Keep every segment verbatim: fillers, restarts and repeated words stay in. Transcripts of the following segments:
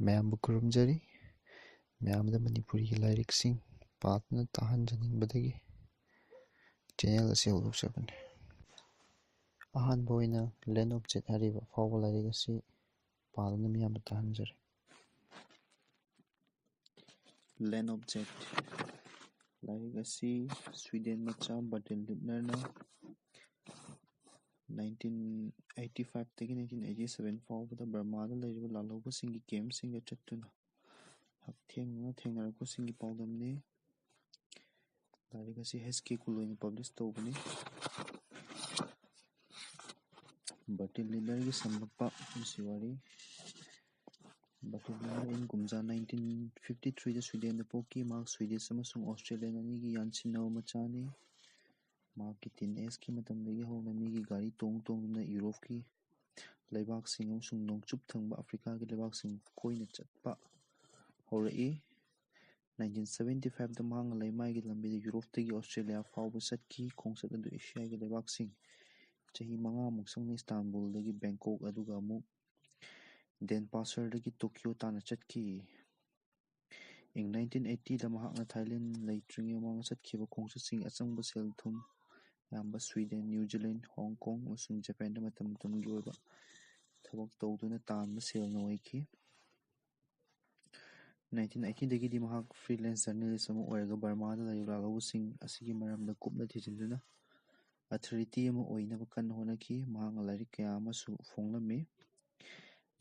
ꯃꯌꯥꯝꯕꯨ ꯈꯨꯔꯨꯝꯖꯔꯤ꯫ ꯃꯌꯥꯝꯗ ꯃꯅꯤꯄꯨꯔꯤꯒꯤ ꯂꯥꯏꯔꯤꯛꯁꯤꯡ ꯄꯥꯗꯨꯅ ꯇꯥꯍꯟꯖꯅꯤꯡꯕꯗꯒꯤ ꯆꯦꯅꯦꯜ ꯑꯁꯤ ꯍꯧꯗꯣꯛꯆꯕꯅꯤ꯫ ꯑꯍꯥꯟꯕ ꯑꯣꯏꯅ Land of Jade ꯍꯥꯏꯔꯤꯕ ꯑꯐꯥꯎꯕ ꯂꯥꯏꯔꯤꯛ ꯑꯁꯤ ꯄꯥꯗꯨꯅ ꯃꯤꯌꯥꯝꯗ ꯇꯥꯍꯟꯖꯔꯤ꯫ Land of Jade ꯂꯥꯏꯔꯤꯛ ꯑꯁꯤ ꯁ꯭ꯋꯤꯗꯦꯟ ꯃꯆꯥ ꯕꯔꯇꯤꯜ ꯂꯤꯠꯅꯔꯅ nineteen eighty five ꯗꯒꯤ nineteen eighty seven ꯐꯥꯎꯕꯗ ꯕꯔꯃꯥꯗ ꯂꯩꯔꯤꯕ ꯂꯥꯜꯍꯧꯕꯁꯤꯡꯒꯤ ꯀꯦꯝꯞꯁꯤꯡꯗ ꯆꯠꯇꯨꯅ ꯍꯛꯊꯦꯡꯅꯅ ꯊꯦꯡꯅꯔꯛꯄꯁꯤꯡꯒꯤ ꯄꯥꯎꯗꯝꯅꯤ꯫ ꯂꯥꯏꯔꯤꯛ ꯑꯁꯤ ꯍꯩꯆ ꯀꯦ ꯀꯨꯜ ꯑꯣꯏꯅ ꯄꯕ꯭ꯂꯤꯁ ꯇꯧꯕꯅꯤ꯫ ꯕꯔꯇꯤꯜ ꯂꯤꯠꯅꯔꯒꯤ ꯁꯝꯂꯞꯄ ꯄꯨꯟꯁꯤ ꯋꯥꯔꯤ꯫ ꯕꯔꯇꯤꯜ ꯂꯤꯠꯅꯔ ꯏꯪ ꯀꯨꯝꯖꯥ nineteen fifty three ꯗ ꯁ꯭ꯋꯤꯗꯦꯟꯗ ꯄꯣꯛꯈꯤ꯫ ꯃꯍꯥꯛ ꯁ꯭ꯋꯤꯗꯤꯁ ꯑꯃꯁꯨꯡ ꯑꯣꯁꯇ꯭ꯔꯦꯂꯤꯌꯟ ꯑꯅꯤꯒꯤ ꯌꯥꯟꯁꯤꯟꯅꯕ ꯃꯆꯥꯅꯤ꯫ ꯃꯍꯥꯛꯀꯤ ꯇꯤꯟ ꯑꯦꯖꯀꯤ ꯃꯇꯝꯗꯒꯤ ꯍꯧꯅ ꯃꯤꯒꯤ ꯒꯥꯔꯤ ꯇꯣꯡ ꯇꯣꯡꯗꯨꯅ ꯌꯨꯔꯣꯞꯀꯤ ꯂꯩꯕꯥꯛꯁꯤꯡ ꯑꯃꯁꯨꯡ ꯅꯣꯡꯆꯨꯞ ꯊꯪꯕ ꯑꯐ꯭ꯔꯤꯀꯥꯒꯤ ꯂꯩꯕꯥꯛꯁꯤꯡ ꯀꯣꯏꯅ ꯆꯠꯄ ꯍꯧꯔꯛꯏ꯫ Nineteen seventy five ꯗ ꯃꯍꯥꯛꯅ ꯂꯩꯃꯥꯏꯒꯤ ꯂꯝꯕꯤꯗ ꯌꯨꯔꯣꯞꯇꯒꯤ ꯑꯣꯁꯇ꯭ꯔꯦꯂꯤꯌꯥ ꯐꯥꯎꯕ ꯆꯠꯈꯤ꯫ ꯈꯣꯡꯆꯠ ꯑꯗꯨ ꯑꯦꯁꯤꯌꯥꯒꯤ ꯂꯩꯕꯥꯛꯁꯤꯡ ꯆꯍꯤ ꯃꯉꯥꯃꯨꯛ ꯆꯪꯅ ꯏꯁꯇꯥꯟꯕꯨꯜꯗꯒꯤ ꯕꯦꯡꯀꯣꯛ, ꯑꯗꯨꯒ ꯑꯃꯨꯛ ꯗꯦꯟꯄꯥꯁꯔꯗꯒꯤ ꯇꯣꯀꯤꯌꯣ ꯇꯥꯟꯅ ꯆꯠꯈꯤ꯫ ꯏꯪ nineteen eighty ꯗ ꯃꯍꯥꯛꯅ ꯊꯥꯏꯂꯦꯟ ꯂꯩꯇ꯭ꯔꯤꯉꯩ ꯃꯃꯥꯡꯗ ꯆꯠꯈꯤꯕ ꯈꯣꯡꯆꯠꯁꯤꯡ ꯑꯆꯪꯕ ꯁꯦꯜ ꯊꯨꯝ ꯑꯌꯥꯝꯕ ꯁ꯭ꯋꯤꯗꯦꯟ, ꯅ꯭ꯌꯨ ꯖꯤꯂꯦꯟ, ꯍꯣꯡ ꯀꯣꯡ ꯑꯃꯁꯨꯡ ꯖꯄꯥꯟꯗ ꯃꯇꯝ ꯃꯇꯝꯒꯤ ꯑꯣꯏꯕ ꯊꯕꯛ ꯇꯧꯗꯨꯅ ꯇꯥꯟꯕ ꯁꯦꯜꯅ ꯑꯣꯏꯈꯤ꯫ Nineteen eighty ꯗꯒꯤꯗꯤ ꯃꯍꯥꯛ ꯐ꯭ꯔꯤꯂꯦꯟꯁ ꯖꯔꯅꯦꯂꯤꯁ ꯑꯃ ꯑꯣꯏꯔꯒ ꯕꯔꯃꯥꯗ ꯂꯩꯔꯤꯕ ꯂꯥꯜꯍꯧꯕꯁꯤꯡ ꯑꯁꯤꯒꯤ ꯃꯔꯝꯗ ꯀꯨꯞꯅ ꯊꯤꯖꯤꯟꯗꯨꯅ ꯑꯊꯣꯔꯤꯇꯤ ꯑꯃ ꯑꯣꯏꯅꯕ ꯀꯟꯅ ꯍꯣꯠꯅꯈꯤ꯫ ꯃꯍꯥꯛꯅ ꯂꯥꯏꯔꯤꯛ ꯀꯌꯥ ꯑꯃꯁꯨ ꯐꯣꯡꯂꯝꯃꯤ꯫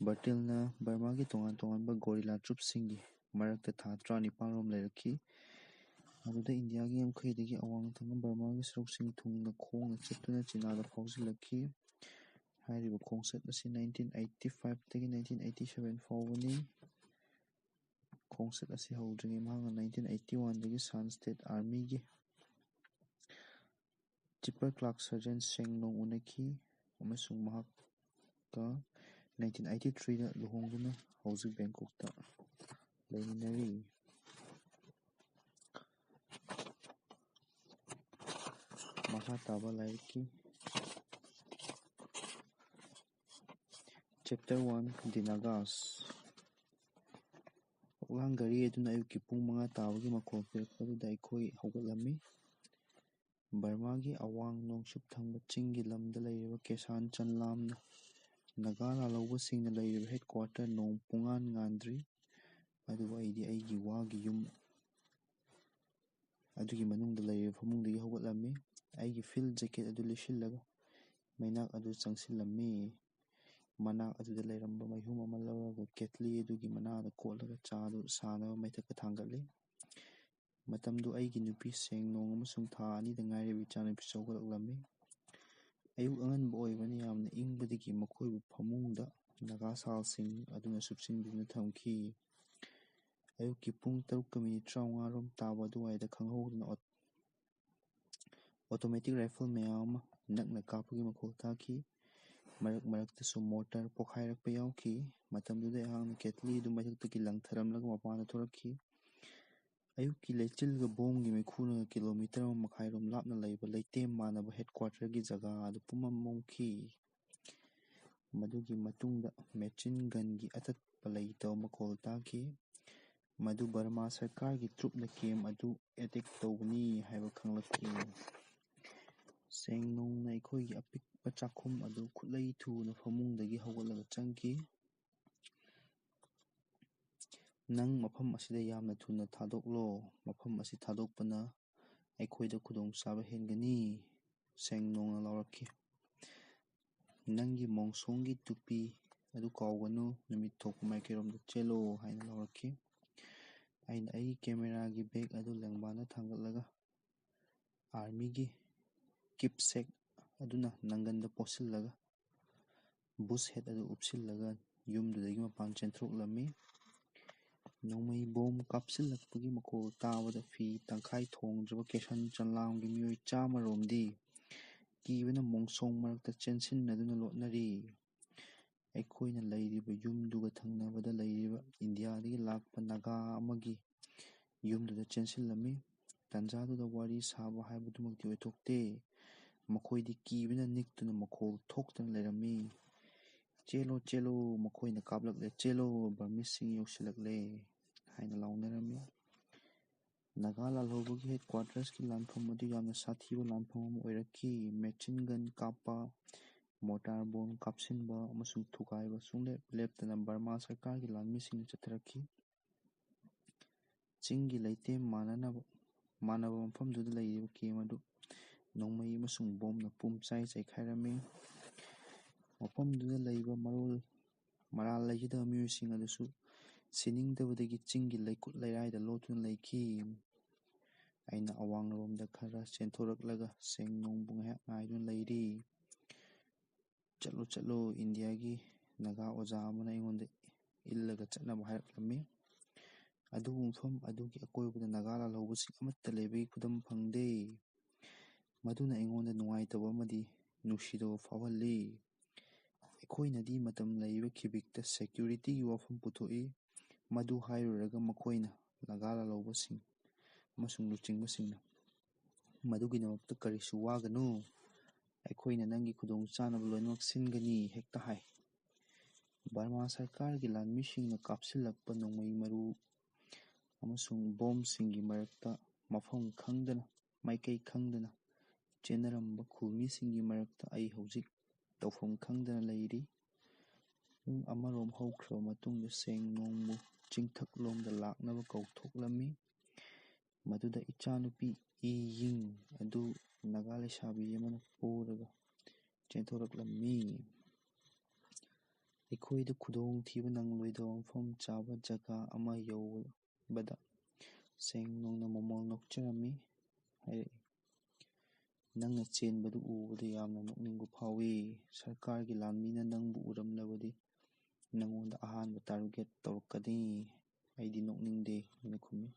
ꯕꯔꯇꯤꯜꯅ ꯕꯔꯃꯥꯒꯤ ꯇꯣꯉꯥꯟ ꯇꯣꯉꯥꯟꯕ ꯒꯣꯔꯤꯂꯥ ꯇ꯭ꯔꯨꯞꯁꯤꯡꯒꯤ ꯃꯔꯛꯇ ꯊꯥ ꯇꯔꯥꯅꯤꯄꯥꯜ ꯔꯣꯝ ꯂꯩꯔꯛꯈꯤ꯫ ꯃꯗꯨꯗ ꯏꯟꯗꯤꯌꯥꯒꯤ ꯉꯝꯈꯩꯗꯒꯤ ꯑꯋꯥꯡ ꯊꯪꯕ ꯕꯔꯃꯥꯒꯤ ꯁꯔꯨꯛꯁꯤꯡ ꯊꯨꯡꯅ ꯈꯣꯡꯅ ꯆꯠꯇꯨꯅ ꯆꯤꯅꯥꯗ ꯐꯥꯎꯖꯤꯜꯂꯛꯈꯤ꯫ ꯍꯥꯏꯔꯤꯕ ꯈꯣꯡꯆꯠ ꯑꯁꯤ nineteen eighty five ꯗꯒꯤ nineteen eighty seven ꯐꯥꯎꯕꯅꯤ꯫ ꯈꯣꯡꯆꯠ ꯑꯁꯤ ꯍꯧꯗ꯭ꯔꯤꯉꯩ ꯃꯍꯥꯛꯅ nineteen eighty one ꯗꯒꯤ ꯁꯥꯟ ꯁ꯭ꯇꯦꯠ ꯑꯥꯔꯃꯤꯒꯤ ꯆꯤꯞꯄꯔ ꯀ꯭ꯂꯥꯔꯛ ꯁꯔꯖꯦꯟ ꯁꯦꯡ ꯂꯣꯡ ꯎꯅꯈꯤ ꯑꯃꯁꯨꯡ ꯃꯍꯥꯛꯀ nineteen eighty three ꯗ ꯂꯨꯍꯣꯡꯗꯨꯅ ꯍꯧꯖꯤꯛ ꯕꯦꯡꯀꯣꯛꯇ ꯂꯩꯃꯤꯟꯅꯔꯤ꯫ ꯃꯈꯥ ꯇꯥꯕ ꯂꯥꯏꯔꯤꯛꯀꯤ Chapter one, The Nagas꯫ ꯐꯛꯂꯥꯡ ꯘꯔꯤ ꯑꯗꯨꯅ ꯑꯌꯨꯛꯀꯤ ꯄꯨꯡ ꯃꯉꯥ ꯇꯥꯕꯒꯤ ꯃꯈꯣꯜ ꯄꯤꯔꯛꯄꯗꯨꯗ ꯑꯩꯈꯣꯏ ꯍꯧꯒꯠꯂꯝꯃꯤ꯫ ꯕꯔꯃꯥꯒꯤ ꯑꯋꯥꯡ ꯅꯣꯡꯆꯨꯞ ꯊꯪꯕ ꯆꯤꯡꯒꯤ ꯂꯝꯗ ꯂꯩꯔꯤꯕ ꯀꯦꯁꯥꯟ ꯆꯟꯂꯥꯝꯅ ꯅꯥꯒꯥ ꯂꯥꯜꯍꯧꯕꯁꯤꯡꯅ ꯂꯩꯔꯤꯕ headquarter ꯅꯣꯡ ꯄꯨꯡꯉꯥꯟ ꯉꯥꯟꯗ꯭ꯔꯤ꯫ ꯑꯗꯨꯕꯨ ꯑꯩꯗꯤ ꯑꯩꯒꯤ ꯋꯥꯒꯤ ꯌꯨꯝ ꯑꯗꯨꯒꯤ ꯃꯅꯨꯡꯗ ꯂꯩꯔꯤꯕ ꯐꯃꯨꯡꯗꯒꯤ ꯍꯧꯒꯠꯂꯝꯃꯤ꯫ ꯑꯩꯒꯤ field jacket ꯑꯗꯨ ꯂꯤꯠꯁꯤꯜꯂꯒ ꯃꯩꯅꯥꯛ ꯑꯗꯨ ꯆꯪꯁꯤꯜꯂꯝꯃꯤ꯫ ꯃꯅꯥꯛ ꯑꯗꯨꯗ ꯂꯩꯔꯝꯕ ꯃꯩꯍꯨꯝ ꯑꯃ ꯂꯧꯔꯒ ꯀꯦꯇꯂꯤ ꯑꯗꯨꯒꯤ ꯃꯅꯥꯗ ꯀꯣꯠꯂꯒ ꯆꯥꯗꯨ ꯁꯥꯅꯕ ꯃꯩꯊꯛꯇ ꯊꯥꯡꯒꯠꯂꯤ꯫ ꯃꯇꯝꯗꯨ ꯑꯩꯒꯤ ꯅꯨꯄꯤ ꯁꯦꯡꯅꯣꯡ ꯑꯃꯁꯨꯡ ꯊꯥ ꯑꯅꯤꯗ ꯉꯥꯏꯔꯤꯕ ꯏꯆꯥꯅꯨꯄꯤꯁꯨ ꯍꯧꯒꯠꯂꯛꯂꯝꯃꯤ꯫ ꯑꯌꯨꯛ ꯑꯉꯟꯕ ꯑꯣꯏꯕꯅ ꯌꯥꯝꯅ ꯏꯪꯕꯗꯒꯤ ꯃꯈꯣꯏꯕꯨ ꯐꯃꯨꯡꯗ ꯅꯥꯒꯥ ꯁꯥꯜꯁꯤꯡ ꯑꯗꯨꯅ ꯁꯨꯞꯆꯤꯟꯕꯤꯗꯨꯅ ꯊꯝꯈꯤ꯫ ꯑꯌꯨꯛꯀꯤ ꯄꯨꯡ ꯇꯔꯨꯛꯀ ꯃꯤꯅꯤꯠ ꯇꯔꯥꯃꯉꯥ ꯔꯣꯝ ꯇꯥꯕ ꯑꯗꯨꯋꯥꯏꯗ ꯈꯪꯍꯧꯗꯅ ꯑꯣ-, automatic rifle ꯃꯌꯥꯝ ꯑꯃ ꯅꯛꯅ ꯀꯥꯞꯄꯒꯤ ꯃꯈꯣꯜ ꯇꯥꯈꯤ꯫ ꯃꯔꯛ ꯃꯔꯛꯇꯁꯨ mortar ꯄꯣꯈꯥꯏꯔꯛꯄ ꯌꯥꯎꯈꯤ꯫ ꯃꯇꯝꯗꯨꯗ ꯑꯩꯍꯥꯛꯅ ꯀꯦꯇꯂꯤ ꯑꯗꯨ ꯃꯩꯊꯛꯇꯒꯤ ꯂꯪꯊꯔꯝꯂꯒ ꯃꯄꯥꯟꯗ ꯊꯣꯔꯛꯈꯤ꯫ ꯑꯌꯨꯛꯀꯤ ꯂꯩꯆꯤꯜꯒ ꯕꯣꯝꯒꯤ ꯃꯩꯈꯨꯅꯒ ꯀꯤꯂꯣꯃꯤꯇꯔ ꯑꯃ ꯃꯈꯥꯏꯔꯣꯝ ꯂꯥꯞꯅ ꯂꯩꯕ ꯂꯩꯇꯦꯝ ꯃꯥꯟꯅꯕ headquarterꯒꯤ ꯖꯒꯥ ꯑꯗꯨ ꯄꯨꯝꯃꯝ ꯃꯝꯈꯤ꯫ ꯃꯗꯨꯒꯤ ꯃꯇꯨꯡꯗ machine gunꯒꯤ ꯑꯇꯠꯄ ꯂꯩꯇꯕ ꯃꯈꯣꯜ ꯇꯥꯈꯤ꯫ ꯃꯗꯨ ꯕꯔꯃꯥ ꯁꯔꯀꯥꯔꯒꯤ troopꯅ camp ꯑꯗꯨ attack ꯇꯧꯕꯅꯤ ꯍꯥꯏꯕ ꯈꯪꯂꯛꯈꯤ꯫ ꯁꯦꯡꯅꯣꯡꯅ ꯑꯩꯈꯣꯏꯒꯤ ꯑꯄꯤꯛꯄ ꯆꯥꯛꯈꯨꯝ ꯑꯗꯨ ꯈꯨꯠꯂꯩ ꯊꯨꯅ ꯐꯃꯨꯡꯗꯒꯤ ꯍꯧꯒꯠꯂꯒ ꯆꯪꯈꯤ꯫ "ꯅꯪ ꯃꯐꯝ ꯑꯁꯤꯗ ꯌꯥꯝꯅ ꯊꯨꯅ ꯊꯥꯗꯣꯛꯂꯣ꯫ ꯃꯐꯝ ꯑꯁꯤ ꯊꯥꯗꯣꯛꯄꯅ ꯑꯩꯈꯣꯏꯗ ꯈꯨꯗꯣꯡꯆꯥꯕ ꯍꯦꯟꯒꯅꯤ," ꯁꯦꯡꯅꯣꯡꯅ ꯂꯥꯎꯔꯛꯈꯤ꯫ "ꯅꯪꯒꯤ ꯃꯣꯡꯁꯣꯡꯒꯤ ꯇꯨꯄꯤ ꯑꯗꯨ ꯀꯥꯎꯒꯅꯨ, ꯅꯨꯃꯤꯠ ꯊꯣꯛꯄ ꯃꯥꯏꯀꯩꯔꯣꯝꯗ ꯆꯦꯜꯂꯣ," ꯍꯥꯏꯅ ꯂꯥꯎꯔꯛꯈꯤ꯫ ꯑꯩꯅ ꯑꯩꯒꯤ cameraꯒꯤ bag ꯑꯗꯨ ꯂꯦꯡꯕꯥꯟꯗ ꯊꯥꯡꯒꯠꯂꯒ armyꯒꯤ knapsack ꯑꯗꯨꯅ ꯅꯪꯒꯟꯗ ꯄꯣꯠꯁꯤꯜꯂꯒ bush hat ꯑꯗꯨ ꯎꯞꯁꯤꯜꯂꯒ ꯌꯨꯝꯗꯨꯗꯒꯤ ꯃꯄꯥꯟ ꯆꯦꯟꯊꯣꯛꯂꯝꯃꯤ꯫ ꯅꯣꯡꯃꯩ ꯕꯣꯝ ꯀꯥꯞꯁꯤꯜꯂꯛꯄꯒꯤ ꯃꯈꯣꯜ ꯇꯥꯕꯗ ꯐꯤ ꯇꯪꯈꯥꯏ ꯊꯣꯡꯗ꯭ꯔꯕ ꯀꯦꯁꯟ ꯆꯟꯂꯥꯝꯒꯤ ꯃꯤꯑꯣꯏ ꯆꯥꯝꯃ ꯔꯣꯝꯗꯤ ꯀꯤꯕꯅ ꯃꯣꯡꯁꯣꯡ ꯃꯔꯛꯇ ꯆꯦꯟꯁꯤꯟꯅꯗꯨꯅ ꯂꯣꯠꯅꯔꯤ꯫ ꯑꯩꯈꯣꯏꯅ ꯂꯩꯔꯤꯕ ꯌꯨꯝꯗꯨꯒ ꯊꯪꯅꯕꯗ ꯂꯩꯔꯤꯕ ꯏꯟꯗꯤꯌꯥꯗꯒꯤ ꯂꯥꯛꯄ ꯅꯥꯒꯥ ꯑꯃꯒꯤ ꯌꯨꯝꯗꯨꯗ ꯆꯦꯟꯁꯤꯜꯂꯝꯃꯤ꯫ ꯇꯥꯟꯖꯥꯗꯨꯗ ꯋꯥꯔꯤ ꯁꯥꯕ ꯍꯥꯏꯕꯗꯨꯃꯛꯇꯤ ꯑꯣꯏꯊꯣꯛꯇꯦ꯫ ꯃꯈꯣꯏꯗꯤ ꯀꯤꯕꯅ ꯅꯤꯛꯇꯨꯅ ꯃꯈꯣꯜ ꯊꯣꯛꯇꯅ ꯂꯩꯔꯝꯃꯤ꯫ "ꯆꯦꯜꯂꯣ, ꯆꯦꯜꯂꯣ, ꯃꯈꯣꯏꯅ ꯀꯥꯞꯂꯛꯂꯦ, ꯆꯦꯜꯂꯣ, ꯕꯔꯃꯤꯁꯁꯤꯡ ꯌꯧꯁꯤꯜꯂꯛꯂꯦ!" ꯍꯥꯏꯅ ꯂꯥꯎꯅꯔꯝꯃꯤ꯫ ꯅꯥꯒꯥ ꯂꯥꯜꯍꯧꯕꯒꯤ ꯍꯦꯗ ꯀ꯭ꯋꯥꯇꯔꯁꯀꯤ ꯂꯥꯟꯐꯝ ꯑꯗꯨ ꯌꯥꯝꯅ ꯁꯥꯊꯤꯕ ꯂꯥꯟꯐꯝ ꯑꯃ ꯑꯣꯏꯔꯛꯈꯤ꯫ ꯃꯦꯆꯤꯟ ꯒꯟ ꯀꯥꯞꯄ, ꯃꯣꯔꯇꯥꯔ ꯕꯣꯝ ꯀꯥꯞꯁꯤꯟꯕ ꯑꯃꯁꯨꯡ ꯊꯨꯒꯥꯏꯕ ꯁꯨꯡꯂꯦꯞ ꯂꯦꯞꯇꯅ ꯕꯔꯃꯥ ꯁꯔꯀꯥꯔꯒꯤ ꯂꯥꯟꯃꯤꯁꯤꯡꯅ ꯆꯠꯊꯔꯛꯈꯤ꯫ ꯆꯤꯡꯒꯤ ꯂꯩꯇꯦꯝ ꯃꯥꯟꯅꯅꯕ ꯃꯥꯟꯅꯕ ꯃꯐꯝꯗꯨꯗ ꯂꯩꯔꯤꯕ ꯀꯦꯝ ꯑꯗꯨ ꯅꯣꯡꯃꯩ ꯑꯃꯁꯨꯡ ꯕꯣꯝꯅ ꯄꯨꯝꯆꯥꯏ ꯆꯥꯏꯈꯥꯏꯔꯝꯃꯤ꯫ ꯃꯐꯝꯗꯨꯗ ꯂꯩꯕ ꯃꯔꯣꯜ ꯃꯔꯥꯜ ꯂꯩꯖꯗꯕ ꯃꯤꯑꯣꯏꯁꯤꯡ ꯑꯗꯨꯁꯨ ꯁꯤꯅꯤꯡꯗꯕꯗꯒꯤ ꯆꯤꯡꯒꯤ ꯂꯩꯀꯨꯠ ꯂꯩꯔꯥꯏꯗ ꯂꯣꯠꯇꯨꯅ ꯂꯩꯈꯤ꯫ ꯑꯩꯅ ꯑꯋꯥꯡꯂꯣꯝꯗ ꯈꯔ ꯆꯦꯟꯊꯣꯔꯛꯂꯒ ꯁꯦꯡꯅꯣꯡꯕꯨ ꯉꯥꯏꯍꯥꯛ ꯉꯥꯏꯗꯨꯅ ꯂꯩꯔꯤ꯫ "ꯆꯠꯂꯣ, ꯆꯠꯂꯣ, ꯏꯟꯗꯤꯌꯥꯒꯤ ꯅꯥꯒꯥ ꯑꯣꯖꯥ ꯑꯃꯅ ꯑꯩꯉꯣꯟꯗ ꯏꯜꯂꯒ ꯆꯠꯅꯕ ꯍꯥꯏꯔꯛꯂꯝꯃꯤ꯫ ꯑꯗꯨꯕꯨ ꯃꯐꯝ ꯑꯗꯨꯒꯤ ꯑꯀꯣꯏꯕꯗ ꯅꯥꯒꯥ ꯂꯥꯜꯍꯧꯕꯁꯤꯡ ꯑꯃꯠꯇ ꯂꯩꯕꯒꯤ ꯈꯨꯗꯝ ꯐꯪꯗꯦ꯫ ꯃꯗꯨꯅ ꯑꯩꯉꯣꯟꯗ ꯅꯨꯡꯉꯥꯏꯇꯕ ꯑꯃꯗꯤ ꯅꯨꯡꯁꯤꯗꯕ ꯐꯥꯎꯍꯜꯂꯤ꯫ ꯑꯩꯈꯣꯏꯅꯗꯤ ꯃꯇꯝ ꯂꯩꯔꯤꯕ ꯈꯤꯕꯤꯛꯇ ꯁꯦꯀ꯭ꯌꯨꯔꯤꯇꯤꯒꯤ ꯋꯥꯐꯝ ꯄꯨꯊꯣꯛꯏ꯫ ꯃꯗꯨ ꯍꯥꯏꯔꯨꯔꯒ ꯃꯈꯣꯏꯅ, ꯅꯥꯒꯥ ꯂꯥꯜꯍꯧꯕꯁꯤꯡ ꯑꯃꯁꯨꯡ ꯂꯨꯆꯤꯡꯕꯁꯤꯡꯅ, 'ꯃꯗꯨꯒꯤꯗꯃꯛꯇ ꯀꯔꯤꯁꯨ ꯋꯥꯒꯅꯨ꯫ ꯑꯩꯈꯣꯏꯅ ꯅꯪꯒꯤ ꯈꯨꯗꯣꯡꯆꯥꯅꯕ ꯂꯣꯏꯅꯃꯛ ꯁꯤꯟꯒꯅꯤ' ꯍꯦꯛꯇ ꯍꯥꯏ꯫ ꯕꯔꯃꯥ ꯁꯔꯀꯥꯔꯒꯤ ꯂꯥꯟꯃꯤꯁꯤꯡꯅ ꯀꯥꯞꯁꯤꯜꯂꯛꯄ ꯅꯣꯡꯃꯩ ꯃꯔꯨ ꯑꯃꯁꯨꯡ ꯕꯣꯝꯁꯤꯡꯒꯤ ꯃꯔꯛꯇ ꯃꯐꯝ ꯈꯪꯗꯅ, ꯃꯥꯏꯀꯩ ꯈꯪꯗꯅ ꯆꯦꯟꯅꯔꯝꯕ ꯈꯨꯜꯃꯤꯁꯤꯡꯒꯤ ꯃꯔꯛꯇ ꯑꯩ ꯍꯧꯖꯤꯛ ꯇꯧꯐꯝ ꯈꯪꯗꯅ ꯂꯩꯔꯤ꯫ ꯄꯨꯡ ꯑꯃꯔꯣꯝ ꯍꯧꯈ꯭ꯔꯕ ꯃꯇꯨꯡꯗ ꯁꯦꯡꯅꯣꯡꯕꯨ ꯆꯤꯡꯊꯛꯂꯣꯝꯗ ꯂꯥꯛꯅꯕ ꯀꯧꯊꯣꯛꯂꯝꯃꯤ꯫ ꯃꯗꯨꯗ ꯏꯆꯥꯅꯨꯄꯤ ꯏ ꯌꯤꯡ ꯑꯗꯨ ꯅꯥꯒꯥ ꯂꯩꯁꯥꯕꯤ ꯑꯃꯅ ꯄꯨꯔꯒ ꯆꯦꯟꯊꯣꯔꯛꯂꯝꯃꯤ꯫ ꯑꯩꯈꯣꯏꯗ ꯈꯨꯗꯣꯡꯊꯤꯕ ꯅꯪꯂꯣꯏꯗꯕ ꯃꯐꯝ ꯆꯥꯕ ꯖꯒꯥ ꯑꯃ ꯌꯧꯕꯗ ꯁꯦꯡꯅꯣꯡꯅ ꯃꯃꯣꯜ ꯅꯣꯛꯆꯔꯝꯃꯤ꯫ ꯍꯥꯏꯔꯛꯏ, "ꯅꯪꯅ ꯆꯦꯟꯕꯗꯨ ꯎꯕꯗ ꯌꯥꯝꯅ ꯅꯣꯛꯅꯤꯡꯕ ꯐꯥꯎꯏ꯫ ꯁꯔꯀꯥꯔꯒꯤ ꯂꯥꯟꯃꯤꯅ ꯅꯪꯕꯨ ꯎꯔꯝꯂꯕꯗꯤ ꯅꯪꯉꯣꯟꯗ ꯑꯍꯥꯟꯕ ꯇꯥꯔꯒꯦꯠ ꯇꯧꯔꯛꯀꯅꯤ꯫" ꯑꯩꯗꯤ ꯅꯣꯛꯅꯤꯡꯗꯦ ꯍꯥꯏꯅ ꯈꯨꯝꯃꯤ꯫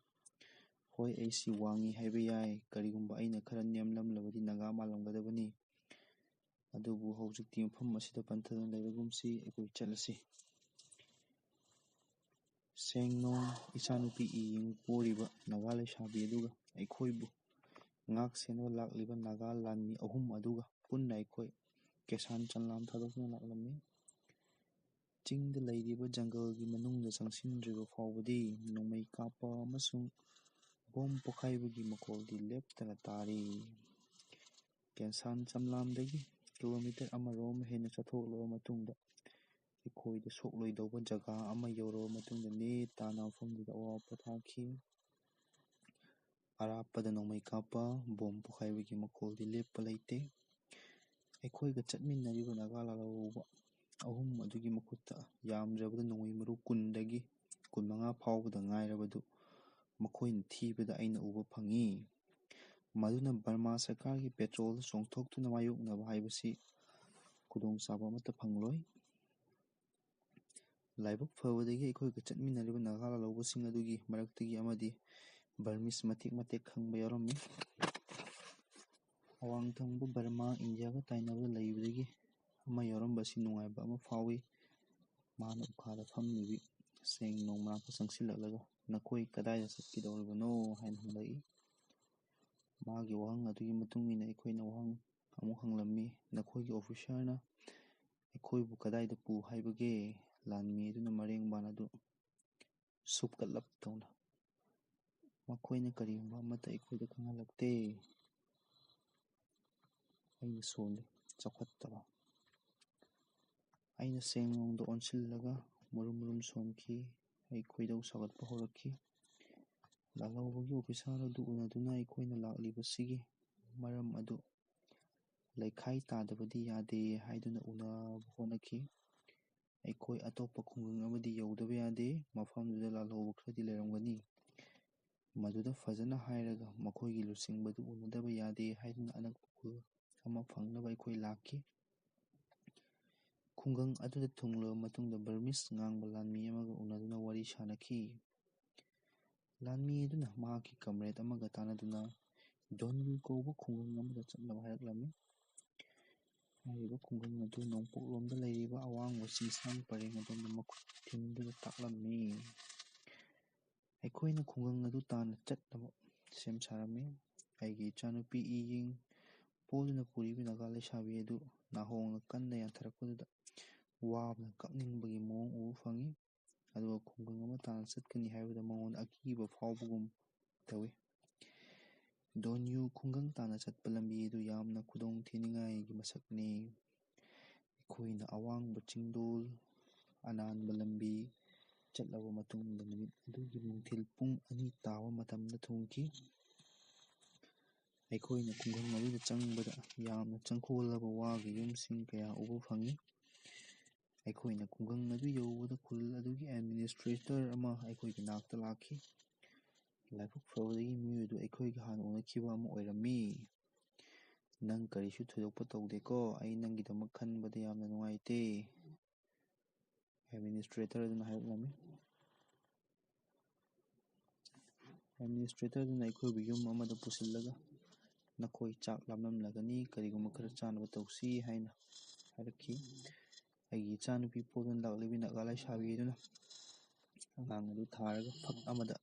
"ꯍꯣꯏ, ꯑꯩꯁꯤ ꯋꯥꯡꯉꯤ ꯍꯥꯏꯕ ꯌꯥꯏ꯫ ꯀꯔꯤꯒꯨꯝꯕ ꯑꯩꯅ ꯈꯔ ꯅꯦꯝꯂꯝꯂꯕꯗꯤ ꯅꯥꯒꯥ ꯃꯥꯜꯂꯝꯒꯗꯕꯅꯤ꯫ ꯑꯗꯨꯕꯨ ꯍꯧꯖꯤꯛꯇꯤ ꯃꯐꯝ ꯑꯁꯤꯗ ꯄꯟꯊꯗꯨꯅ ꯂꯩꯔꯒꯨꯝꯁꯤ, ꯑꯩꯈꯣꯏ ꯆꯠꯂꯁꯤ꯫" ꯁꯦꯡꯅꯣꯡ, ꯏꯆꯥꯅꯨꯄꯤ ꯏ ꯌꯤꯡ ꯄꯣꯔꯤꯕ ꯅꯥꯒꯥ ꯂꯩꯁꯥꯕꯤ ꯑꯗꯨꯒ ꯑꯩꯈꯣꯏꯕꯨ ꯉꯥꯛ ꯁꯦꯟꯅꯕ ꯂꯥꯛꯂꯤꯕ ꯅꯥꯒꯥ ꯂꯥꯟꯃꯤ ꯑꯍꯨꯝ ꯑꯗꯨꯒ ꯄꯨꯟꯅ ꯑꯩꯈꯣꯏ ꯀꯦꯁꯥꯟ ꯆꯟꯂꯥꯝ ꯊꯥꯗꯣꯛꯇꯨꯅ ꯂꯥꯛꯂꯝꯃꯤ꯫ ꯆꯤꯡꯗ ꯂꯩꯔꯤꯕ ꯖꯪꯒꯜꯒꯤ ꯃꯅꯨꯡꯗ ꯆꯪꯁꯤꯟꯗ꯭ꯔꯤꯕ ꯐꯥꯎꯕꯗꯤ ꯅꯣꯡꯃꯩ ꯀꯥꯞꯄ ꯑꯃꯁꯨꯡ ꯕꯣꯝ ꯄꯣꯈꯥꯏꯕꯒꯤ ꯃꯈꯣꯜꯗꯤ ꯂꯦꯞꯇꯅ ꯇꯥꯔꯤ꯫ ꯀꯦꯟꯁꯥꯟ ꯆꯝꯂꯥꯝꯗꯒꯤ ꯀꯤꯂꯣꯃꯤꯇꯔ ꯑꯃꯔꯣꯝ ꯍꯦꯟꯅ ꯆꯠꯊꯣꯛꯂꯕ ꯃꯇꯨꯡꯗ, ꯑꯩꯈꯣꯏꯗ ꯁꯣꯛꯂꯣꯏꯗꯧꯕ ꯖꯒꯥ ꯑꯃ ꯌꯧꯔꯕ ꯃꯇꯨꯡꯗ, ꯅꯦ ꯇꯥꯅ ꯃꯐꯝꯗꯨꯗ ꯑꯋꯥ ꯄꯣꯊꯥꯈꯤ꯫ ꯑꯔꯥꯞꯄꯗ ꯅꯣꯡꯃꯩ ꯀꯥꯞꯄ, ꯕꯣꯝ ꯄꯣꯈꯥꯏꯕꯒꯤ ꯃꯈꯣꯜꯗꯤ ꯂꯦꯞꯄ ꯂꯩꯇꯦ꯫ ꯑꯩꯈꯣꯏꯒ ꯆꯠꯃꯤꯟꯅꯔꯤꯕ ꯅꯥꯒꯥ ꯂꯥꯜꯍꯧꯕ ꯑꯍꯨꯝ ꯑꯗꯨꯒꯤ ꯃꯈꯨꯠꯇ ꯌꯥꯝꯗ꯭ꯔꯕꯗ ꯅꯣꯡꯃꯩ ꯃꯔꯨ ꯀꯨꯟꯗꯒꯤ ꯀꯨꯟꯃꯉꯥ ꯐꯥꯎꯕꯗ ꯉꯥꯏꯔꯕꯗꯨ ꯃꯈꯣꯏꯅ ꯊꯤꯕꯗ ꯑꯩꯅ ꯎꯕ ꯐꯪꯏ꯫ ꯃꯗꯨꯅ ꯕꯔꯃꯥ ꯁꯔꯀꯥꯔꯒꯤ ꯄꯦꯇ꯭ꯔꯣꯜꯗ ꯆꯣꯡꯊꯣꯛꯇꯨꯅ ꯃꯥꯌꯣꯛꯅꯕ ꯍꯥꯏꯕꯁꯤ ꯈꯨꯗꯣꯡꯆꯥꯕ ꯑꯃꯠꯇ ꯐꯪꯂꯣꯏ꯫ ꯂꯥꯏꯕꯛ ꯐꯕꯗꯒꯤ ꯑꯩꯈꯣꯏꯒ ꯆꯠꯃꯤꯟꯅꯔꯤꯕ ꯅꯥꯒꯥ ꯂꯥꯜꯍꯧꯕꯁꯤꯡ ꯑꯗꯨꯒꯤ ꯃꯔꯛꯇꯒꯤ ꯑꯃꯗꯤ ꯕꯔꯃꯤꯁ ꯃꯇꯦꯛ ꯃꯇꯦꯛ ꯈꯪꯕ ꯌꯥꯎꯔꯝꯃꯤ꯫ ꯑꯋꯥꯡ ꯊꯪꯕ ꯕꯔꯃꯥ ꯏꯟꯗꯤꯌꯥꯒ ꯇꯥꯏꯅꯕꯗ ꯂꯩꯕꯗꯒꯤ ꯑꯃ ꯌꯥꯎꯔꯝꯕ ꯑꯁꯤ ꯅꯨꯡꯉꯥꯏꯕ ꯑꯃ ꯐꯥꯎꯏ꯫ ꯃꯥꯅ ꯎꯈꯥꯗ ꯐꯝꯂꯤꯕꯤ ꯁꯦꯡ ꯅꯣꯡ ꯃꯅꯥꯛꯇ ꯆꯪꯁꯤꯜꯂꯛꯂꯒ, "ꯅꯈꯣꯏ ꯀꯗꯥꯏꯗ ꯆꯠꯀꯗꯧꯔꯤꯕꯅꯣ?" ꯍꯥꯏꯅ ꯍꯪꯂꯛꯏ꯫ ꯃꯥꯒꯤ ꯋꯥꯍꯪ ꯑꯗꯨꯒꯤ ꯃꯇꯨꯡ ꯏꯟꯅ ꯑꯩꯈꯣꯏꯅ ꯋꯥꯍꯪ ꯑꯃꯨꯛ ꯍꯪꯂꯝꯃꯤ, "ꯅꯈꯣꯏꯒꯤ ꯑꯣꯐꯤꯁꯥꯔꯅ ꯑꯩꯈꯣꯏꯕꯨ ꯀꯗꯥꯏꯗ ꯄꯨ ꯍꯥꯏꯕꯒꯦ?" ꯂꯥꯟꯃꯤ ꯑꯗꯨꯅ ꯃꯔꯦꯡꯕꯥꯟ ꯑꯗꯨ ꯁꯨꯞꯀꯠꯂꯞ ꯇꯧꯅ, "ꯃꯈꯣꯏꯅ ꯀꯔꯤꯒꯨꯝꯕ ꯑꯃꯠꯇ ꯑꯩꯈꯣꯏꯗ ꯈꯪꯍꯜꯂꯛꯇꯦ꯫" ꯑꯩꯅ ꯁꯣꯜꯂꯤ, ꯆꯥꯎꯈꯠꯇꯕ꯫ ꯑꯩꯅ ꯁꯦꯡ ꯅꯣꯡꯗ ꯑꯣꯟꯁꯤꯜꯂꯒ ꯃꯨꯔꯨꯝ ꯃꯨꯔꯨꯝ ꯁꯣꯟꯈꯤ꯫ ꯑꯩ ꯈꯣꯏꯗꯧ ꯁꯥꯎꯒꯠꯄ ꯍꯧꯔꯛꯈꯤ꯫ ꯂꯥꯜꯍꯧꯕꯒꯤ ꯑꯣꯐꯤꯁꯥꯔ ꯑꯗꯨ ꯎꯅꯗꯨꯅ ꯑꯩꯈꯣꯏꯅ ꯂꯥꯛꯂꯤꯕꯁꯤꯒꯤ ꯃꯔꯝ ꯑꯗꯨ ꯂꯩꯈꯥꯏ ꯇꯥꯗꯕꯗꯤ ꯌꯥꯗꯦ ꯍꯥꯏꯗꯨꯅ ꯎꯅꯕ ꯍꯣꯠꯅꯈꯤ꯫ ꯑꯩꯈꯣꯏ ꯑꯇꯣꯞꯄ ꯈꯨꯡꯒꯪ ꯑꯃꯗꯤ ꯌꯧꯗꯕ ꯌꯥꯗꯦ꯫ ꯃꯐꯝꯗꯨꯗ ꯂꯥꯜꯍꯧꯕ ꯈꯔꯗꯤ ꯂꯩꯔꯝꯒꯅꯤ꯫ ꯃꯗꯨꯗ ꯐꯖꯅ ꯍꯥꯏꯔꯒ ꯃꯈꯣꯏꯒꯤ ꯂꯨꯆꯤꯡꯕꯗꯨ ꯎꯅꯗꯕ ꯌꯥꯗꯦ ꯍꯥꯏꯗꯨꯅ ꯑꯅꯛꯄ ꯈꯨꯜ ꯑꯃ ꯐꯪꯅꯕ ꯑꯩꯈꯣꯏ ꯂꯥꯛꯈꯤ꯫ ꯈꯨꯡꯒꯪ ꯑꯗꯨꯗ ꯊꯨꯡꯂꯕ ꯃꯇꯨꯡꯗ ꯕꯔꯃꯤꯁ ꯉꯥꯡꯕ ꯂꯥꯟꯃꯤ ꯑꯃꯒ ꯎꯅꯗꯨꯅ ꯋꯥꯔꯤ ꯁꯥꯅꯈꯤ꯫ ꯂꯥꯟꯃꯤ ꯑꯗꯨꯅ ꯃꯍꯥꯛꯀꯤ ꯀꯝꯔꯦꯗ ꯑꯃꯒ ꯇꯥꯟꯅꯗꯨꯅ ꯗꯣꯟꯒꯨ ꯀꯧꯕ ꯈꯨꯡꯒꯪ ꯑꯃꯗ ꯆꯠꯅꯕ ꯍꯥꯏꯔꯛꯂꯝꯃꯤ꯫ ꯍꯥꯏꯔꯤꯕ ꯈꯨꯡꯒꯪ ꯑꯗꯨ ꯅꯣꯡꯄꯣꯛꯂꯣꯝꯗ ꯂꯩꯔꯤꯕ ꯑꯋꯥꯡꯕ ꯆꯤꯡꯁꯥꯡ ꯄꯔꯦꯡ ꯑꯗꯣꯝꯗ ꯃꯈꯨꯠ ꯊꯤꯟꯗꯨꯅ ꯇꯥꯛꯂꯝꯃꯤ꯫ ꯑꯩꯈꯣꯏꯅ ꯈꯨꯡꯒꯪ ꯑꯗꯨ ꯇꯥꯟꯅ ꯆꯠꯅꯕ ꯁꯦꯝ ꯁꯥꯔꯝꯃꯤ꯫ ꯑꯩꯒꯤ ꯏꯆꯥꯅꯨꯄꯤ ꯏꯌꯤꯡ ꯄꯣꯗꯨꯅ ꯄꯨꯔꯤꯕ ꯅꯥꯒꯥ ꯂꯩꯁꯥꯕꯤ ꯑꯗꯨ ꯅꯥꯍꯣꯡꯅ ꯀꯟꯅ ꯌꯥꯟꯊꯔꯛꯄꯗꯨꯗ ꯋꯥꯕꯅ ꯀꯞꯅꯤꯡꯕꯒꯤ ꯃꯑꯣꯡ ꯎꯕ ꯐꯪꯉꯤ꯫ ꯑꯗꯨꯒ ꯈꯨꯡꯒꯪ ꯑꯃ ꯇꯥꯟꯅ ꯆꯠꯀꯅꯤ ꯍꯥꯏꯕꯗ ꯃꯉꯣꯟꯗ ꯑꯀꯤꯕ ꯐꯥꯎꯕꯒꯨꯝ ꯇꯧꯏ꯫ ꯗꯣꯟꯌꯨ ꯈꯨꯡꯒꯪ ꯇꯥꯟꯅ ꯆꯠꯄ ꯂꯝꯕꯤ ꯑꯗꯨ ꯌꯥꯝꯅ ꯈꯨꯗꯣꯡ ꯊꯤꯅꯤꯡꯉꯥꯏꯒꯤ ꯃꯁꯛꯅꯤ꯫ ꯑꯩꯈꯣꯏꯅ ꯑꯋꯥꯡꯕ ꯆꯤꯡꯗꯣꯜ, ꯑꯅꯥꯟꯕ ꯂꯝꯕꯤ ꯆꯠꯂꯕ ꯃꯇꯨꯡꯗ, ꯅꯨꯃꯤꯠ ꯑꯗꯨꯒꯤ ꯅꯨꯡꯊꯤꯜ ꯄꯨꯡ ꯑꯅꯤ ꯇꯥꯕ ꯃꯇꯝꯗ ꯊꯨꯡꯈꯤ꯫ ꯑꯩꯈꯣꯏꯅ ꯈꯨꯡꯒꯪ ꯑꯗꯨꯗ ꯆꯪꯕꯗ, ꯌꯥꯝꯅ ꯆꯪꯈꯣꯜꯂꯕ ꯋꯥꯒꯤ ꯌꯨꯝꯁꯤꯡ ꯀꯌꯥ ꯎꯕ ꯐꯪꯉꯤ꯫ ꯑꯩꯈꯣꯏꯅ ꯈꯨꯡꯒꯪ ꯑꯗꯨ ꯌꯧꯕꯗ, ꯈꯨꯜ ꯑꯗꯨꯒꯤ ꯑꯦꯗꯃꯤꯅꯤꯁꯇ꯭ꯔꯦꯇꯔ ꯑꯃ ꯑꯩꯈꯣꯏꯒꯤ ꯅꯥꯛꯇ ꯂꯥꯛꯈꯤ꯫ ꯂꯥꯏꯕꯛ ꯐꯕꯗꯒꯤ ꯃꯤꯑꯣꯏ ꯑꯗꯨ ꯑꯩꯈꯣꯏꯒ ꯍꯥꯟꯅ ꯎꯅꯈꯤꯕ ꯑꯃ ꯑꯣꯏꯔꯝꯃꯤ꯫ "ꯅꯪ ꯀꯔꯤꯁꯨ ꯊꯣꯏꯗꯣꯛꯄ ꯇꯧꯗꯦꯀꯣ? ꯑꯩ ꯅꯪꯒꯤꯗꯃꯛ ꯈꯟꯕꯗ ꯌꯥꯝꯅ ꯅꯨꯡꯉꯥꯏꯇꯦ," ꯑꯦꯗꯃꯤꯅꯤꯁꯇ꯭ꯔꯦꯇꯔ ꯑꯗꯨꯅ ꯍꯥꯏꯔꯛꯂꯝꯃꯤ꯫ ꯑꯦꯗꯃꯤꯅꯤꯁꯇ꯭ꯔꯦꯇꯔ ꯑꯗꯨꯅ ꯑꯩꯈꯣꯏꯕꯨ ꯌꯨꯝ ꯑꯃꯗ ꯄꯨꯁꯤꯜꯂꯒ, "ꯅꯈꯣꯏ ꯆꯥꯛ ꯂꯥꯝꯂꯝꯂꯒꯅꯤ, ꯀꯔꯤꯒꯨꯝꯕ ꯈꯔ ꯆꯥꯅꯕ ꯇꯧꯁꯤ," ꯍꯥꯏꯅ ꯍꯥꯏꯔꯛꯈꯤ꯫ ꯑꯩꯒꯤ ꯏꯆꯥꯅꯨꯄꯤ ꯄꯣꯗꯨꯅ ꯂꯥꯛꯂꯤꯕꯤ ꯅꯥꯒꯥ ꯂꯥꯏꯁꯥꯕꯤ ꯑꯗꯨꯅ ꯑꯉꯥꯡ ꯑꯗꯨ ꯊꯥꯔꯒ ꯐꯛ ꯑꯃꯗ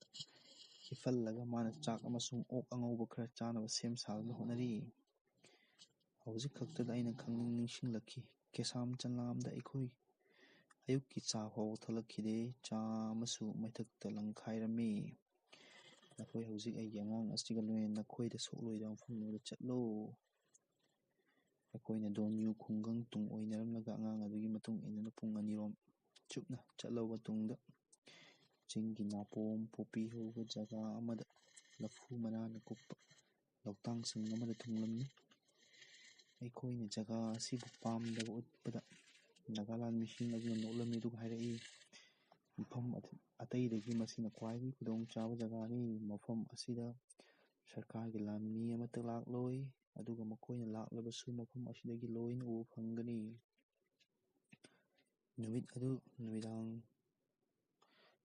ꯍꯤꯞꯍꯜꯂꯒ, ꯃꯥꯅ ꯆꯥꯛ ꯑꯃꯁꯨꯡ ꯑꯣꯛ ꯑꯉꯧꯕ ꯈꯔ ꯆꯥꯅꯕ ꯁꯦꯝ ꯁꯥꯗꯨꯅ ꯍꯣꯠꯅꯔꯤ꯫ ꯍꯧꯖꯤꯛ ꯈꯛꯇꯗ ꯑꯩꯅ ꯈꯪꯅꯤꯡ ꯅꯤꯡꯁꯤꯡꯂꯛꯈꯤ, ꯀꯦꯁꯥꯝ ꯆꯅꯥꯝꯗ ꯑꯩꯈꯣꯏ ꯑꯌꯨꯛꯀꯤ ꯆꯥ ꯐꯥꯎꯕ ꯊꯛꯂꯛꯈꯤꯗꯦ꯫ ꯆꯥ ꯑꯃꯁꯨ ꯃꯩꯊꯛꯇ ꯂꯪꯈꯥꯏꯔꯝꯃꯤ꯫ "ꯅꯈꯣꯏ ꯍꯧꯖꯤꯛ ꯑꯩꯒꯤ ꯑꯉꯥꯡ ꯑꯁꯤꯒ ꯂꯣꯏꯅꯅ ꯅꯈꯣꯏꯗ ꯁꯣꯛꯂꯣꯏꯗꯕ ꯃꯐꯝ ꯑꯃꯗ ꯆꯠꯂꯣ꯫" ꯑꯩꯈꯣꯏꯅ ꯗꯣꯟꯌꯨ ꯈꯨꯡꯒꯪ ꯇꯨꯡ ꯑꯣꯏꯅꯔꯝꯂꯒ, ꯑꯉꯥꯡ ꯑꯗꯨꯒꯤ ꯃꯇꯨꯡ ꯏꯟꯗꯨꯅ ꯄꯨꯡ ꯑꯅꯤꯔꯣꯝ ꯆꯨꯞꯅ ꯆꯠꯂꯕ ꯃꯇꯨꯡꯗ, ꯆꯤꯡꯒꯤ ꯅꯥꯄꯣꯝ ꯄꯣꯄꯤ ꯍꯧꯕ ꯖꯒꯥ ꯑꯃꯗ ꯂꯐꯨ ꯃꯅꯥꯅ ꯀꯨꯞꯄ ꯂꯧꯇꯥꯡꯁꯪ ꯑꯃꯗ ꯊꯨꯡꯂꯝꯃꯤ꯫ ꯑꯩꯈꯣꯏꯅ ꯖꯒꯥ ꯑꯁꯤꯕꯨ ꯄꯥꯝꯗꯕ ꯎꯠꯄꯗ, ꯅꯥꯒꯥꯂꯥꯟ ꯃꯤꯁꯤꯡ ꯑꯗꯨꯅ ꯅꯣꯛꯂꯝꯃꯤ ꯑꯗꯨꯒ ꯍꯥꯏꯔꯛꯏ, "ꯃꯐꯝ ꯑꯇꯩꯗꯒꯤ ꯃꯁꯤꯅ ꯈ꯭ꯋꯥꯏꯗꯒꯤ ꯈꯨꯗꯣꯡꯆꯥꯕ ꯖꯒꯥꯅꯤ꯫ ꯃꯐꯝ ꯑꯁꯤꯗ ꯁꯔꯀꯥꯔꯒꯤ ꯂꯥꯟꯃꯤ ꯑꯃꯠꯇ ꯂꯥꯛꯂꯣꯏ, ꯑꯗꯨꯒ ꯃꯈꯣꯏꯅ ꯂꯥꯛꯂꯕꯁꯨ ꯃꯐꯝ ꯑꯁꯤꯗꯒꯤ ꯂꯣꯏꯅ ꯎꯕ ꯐꯪꯒꯅꯤ꯫" ꯅꯨꯃꯤꯠ ꯑꯗꯨ ꯅꯨꯃꯤꯗꯥꯡ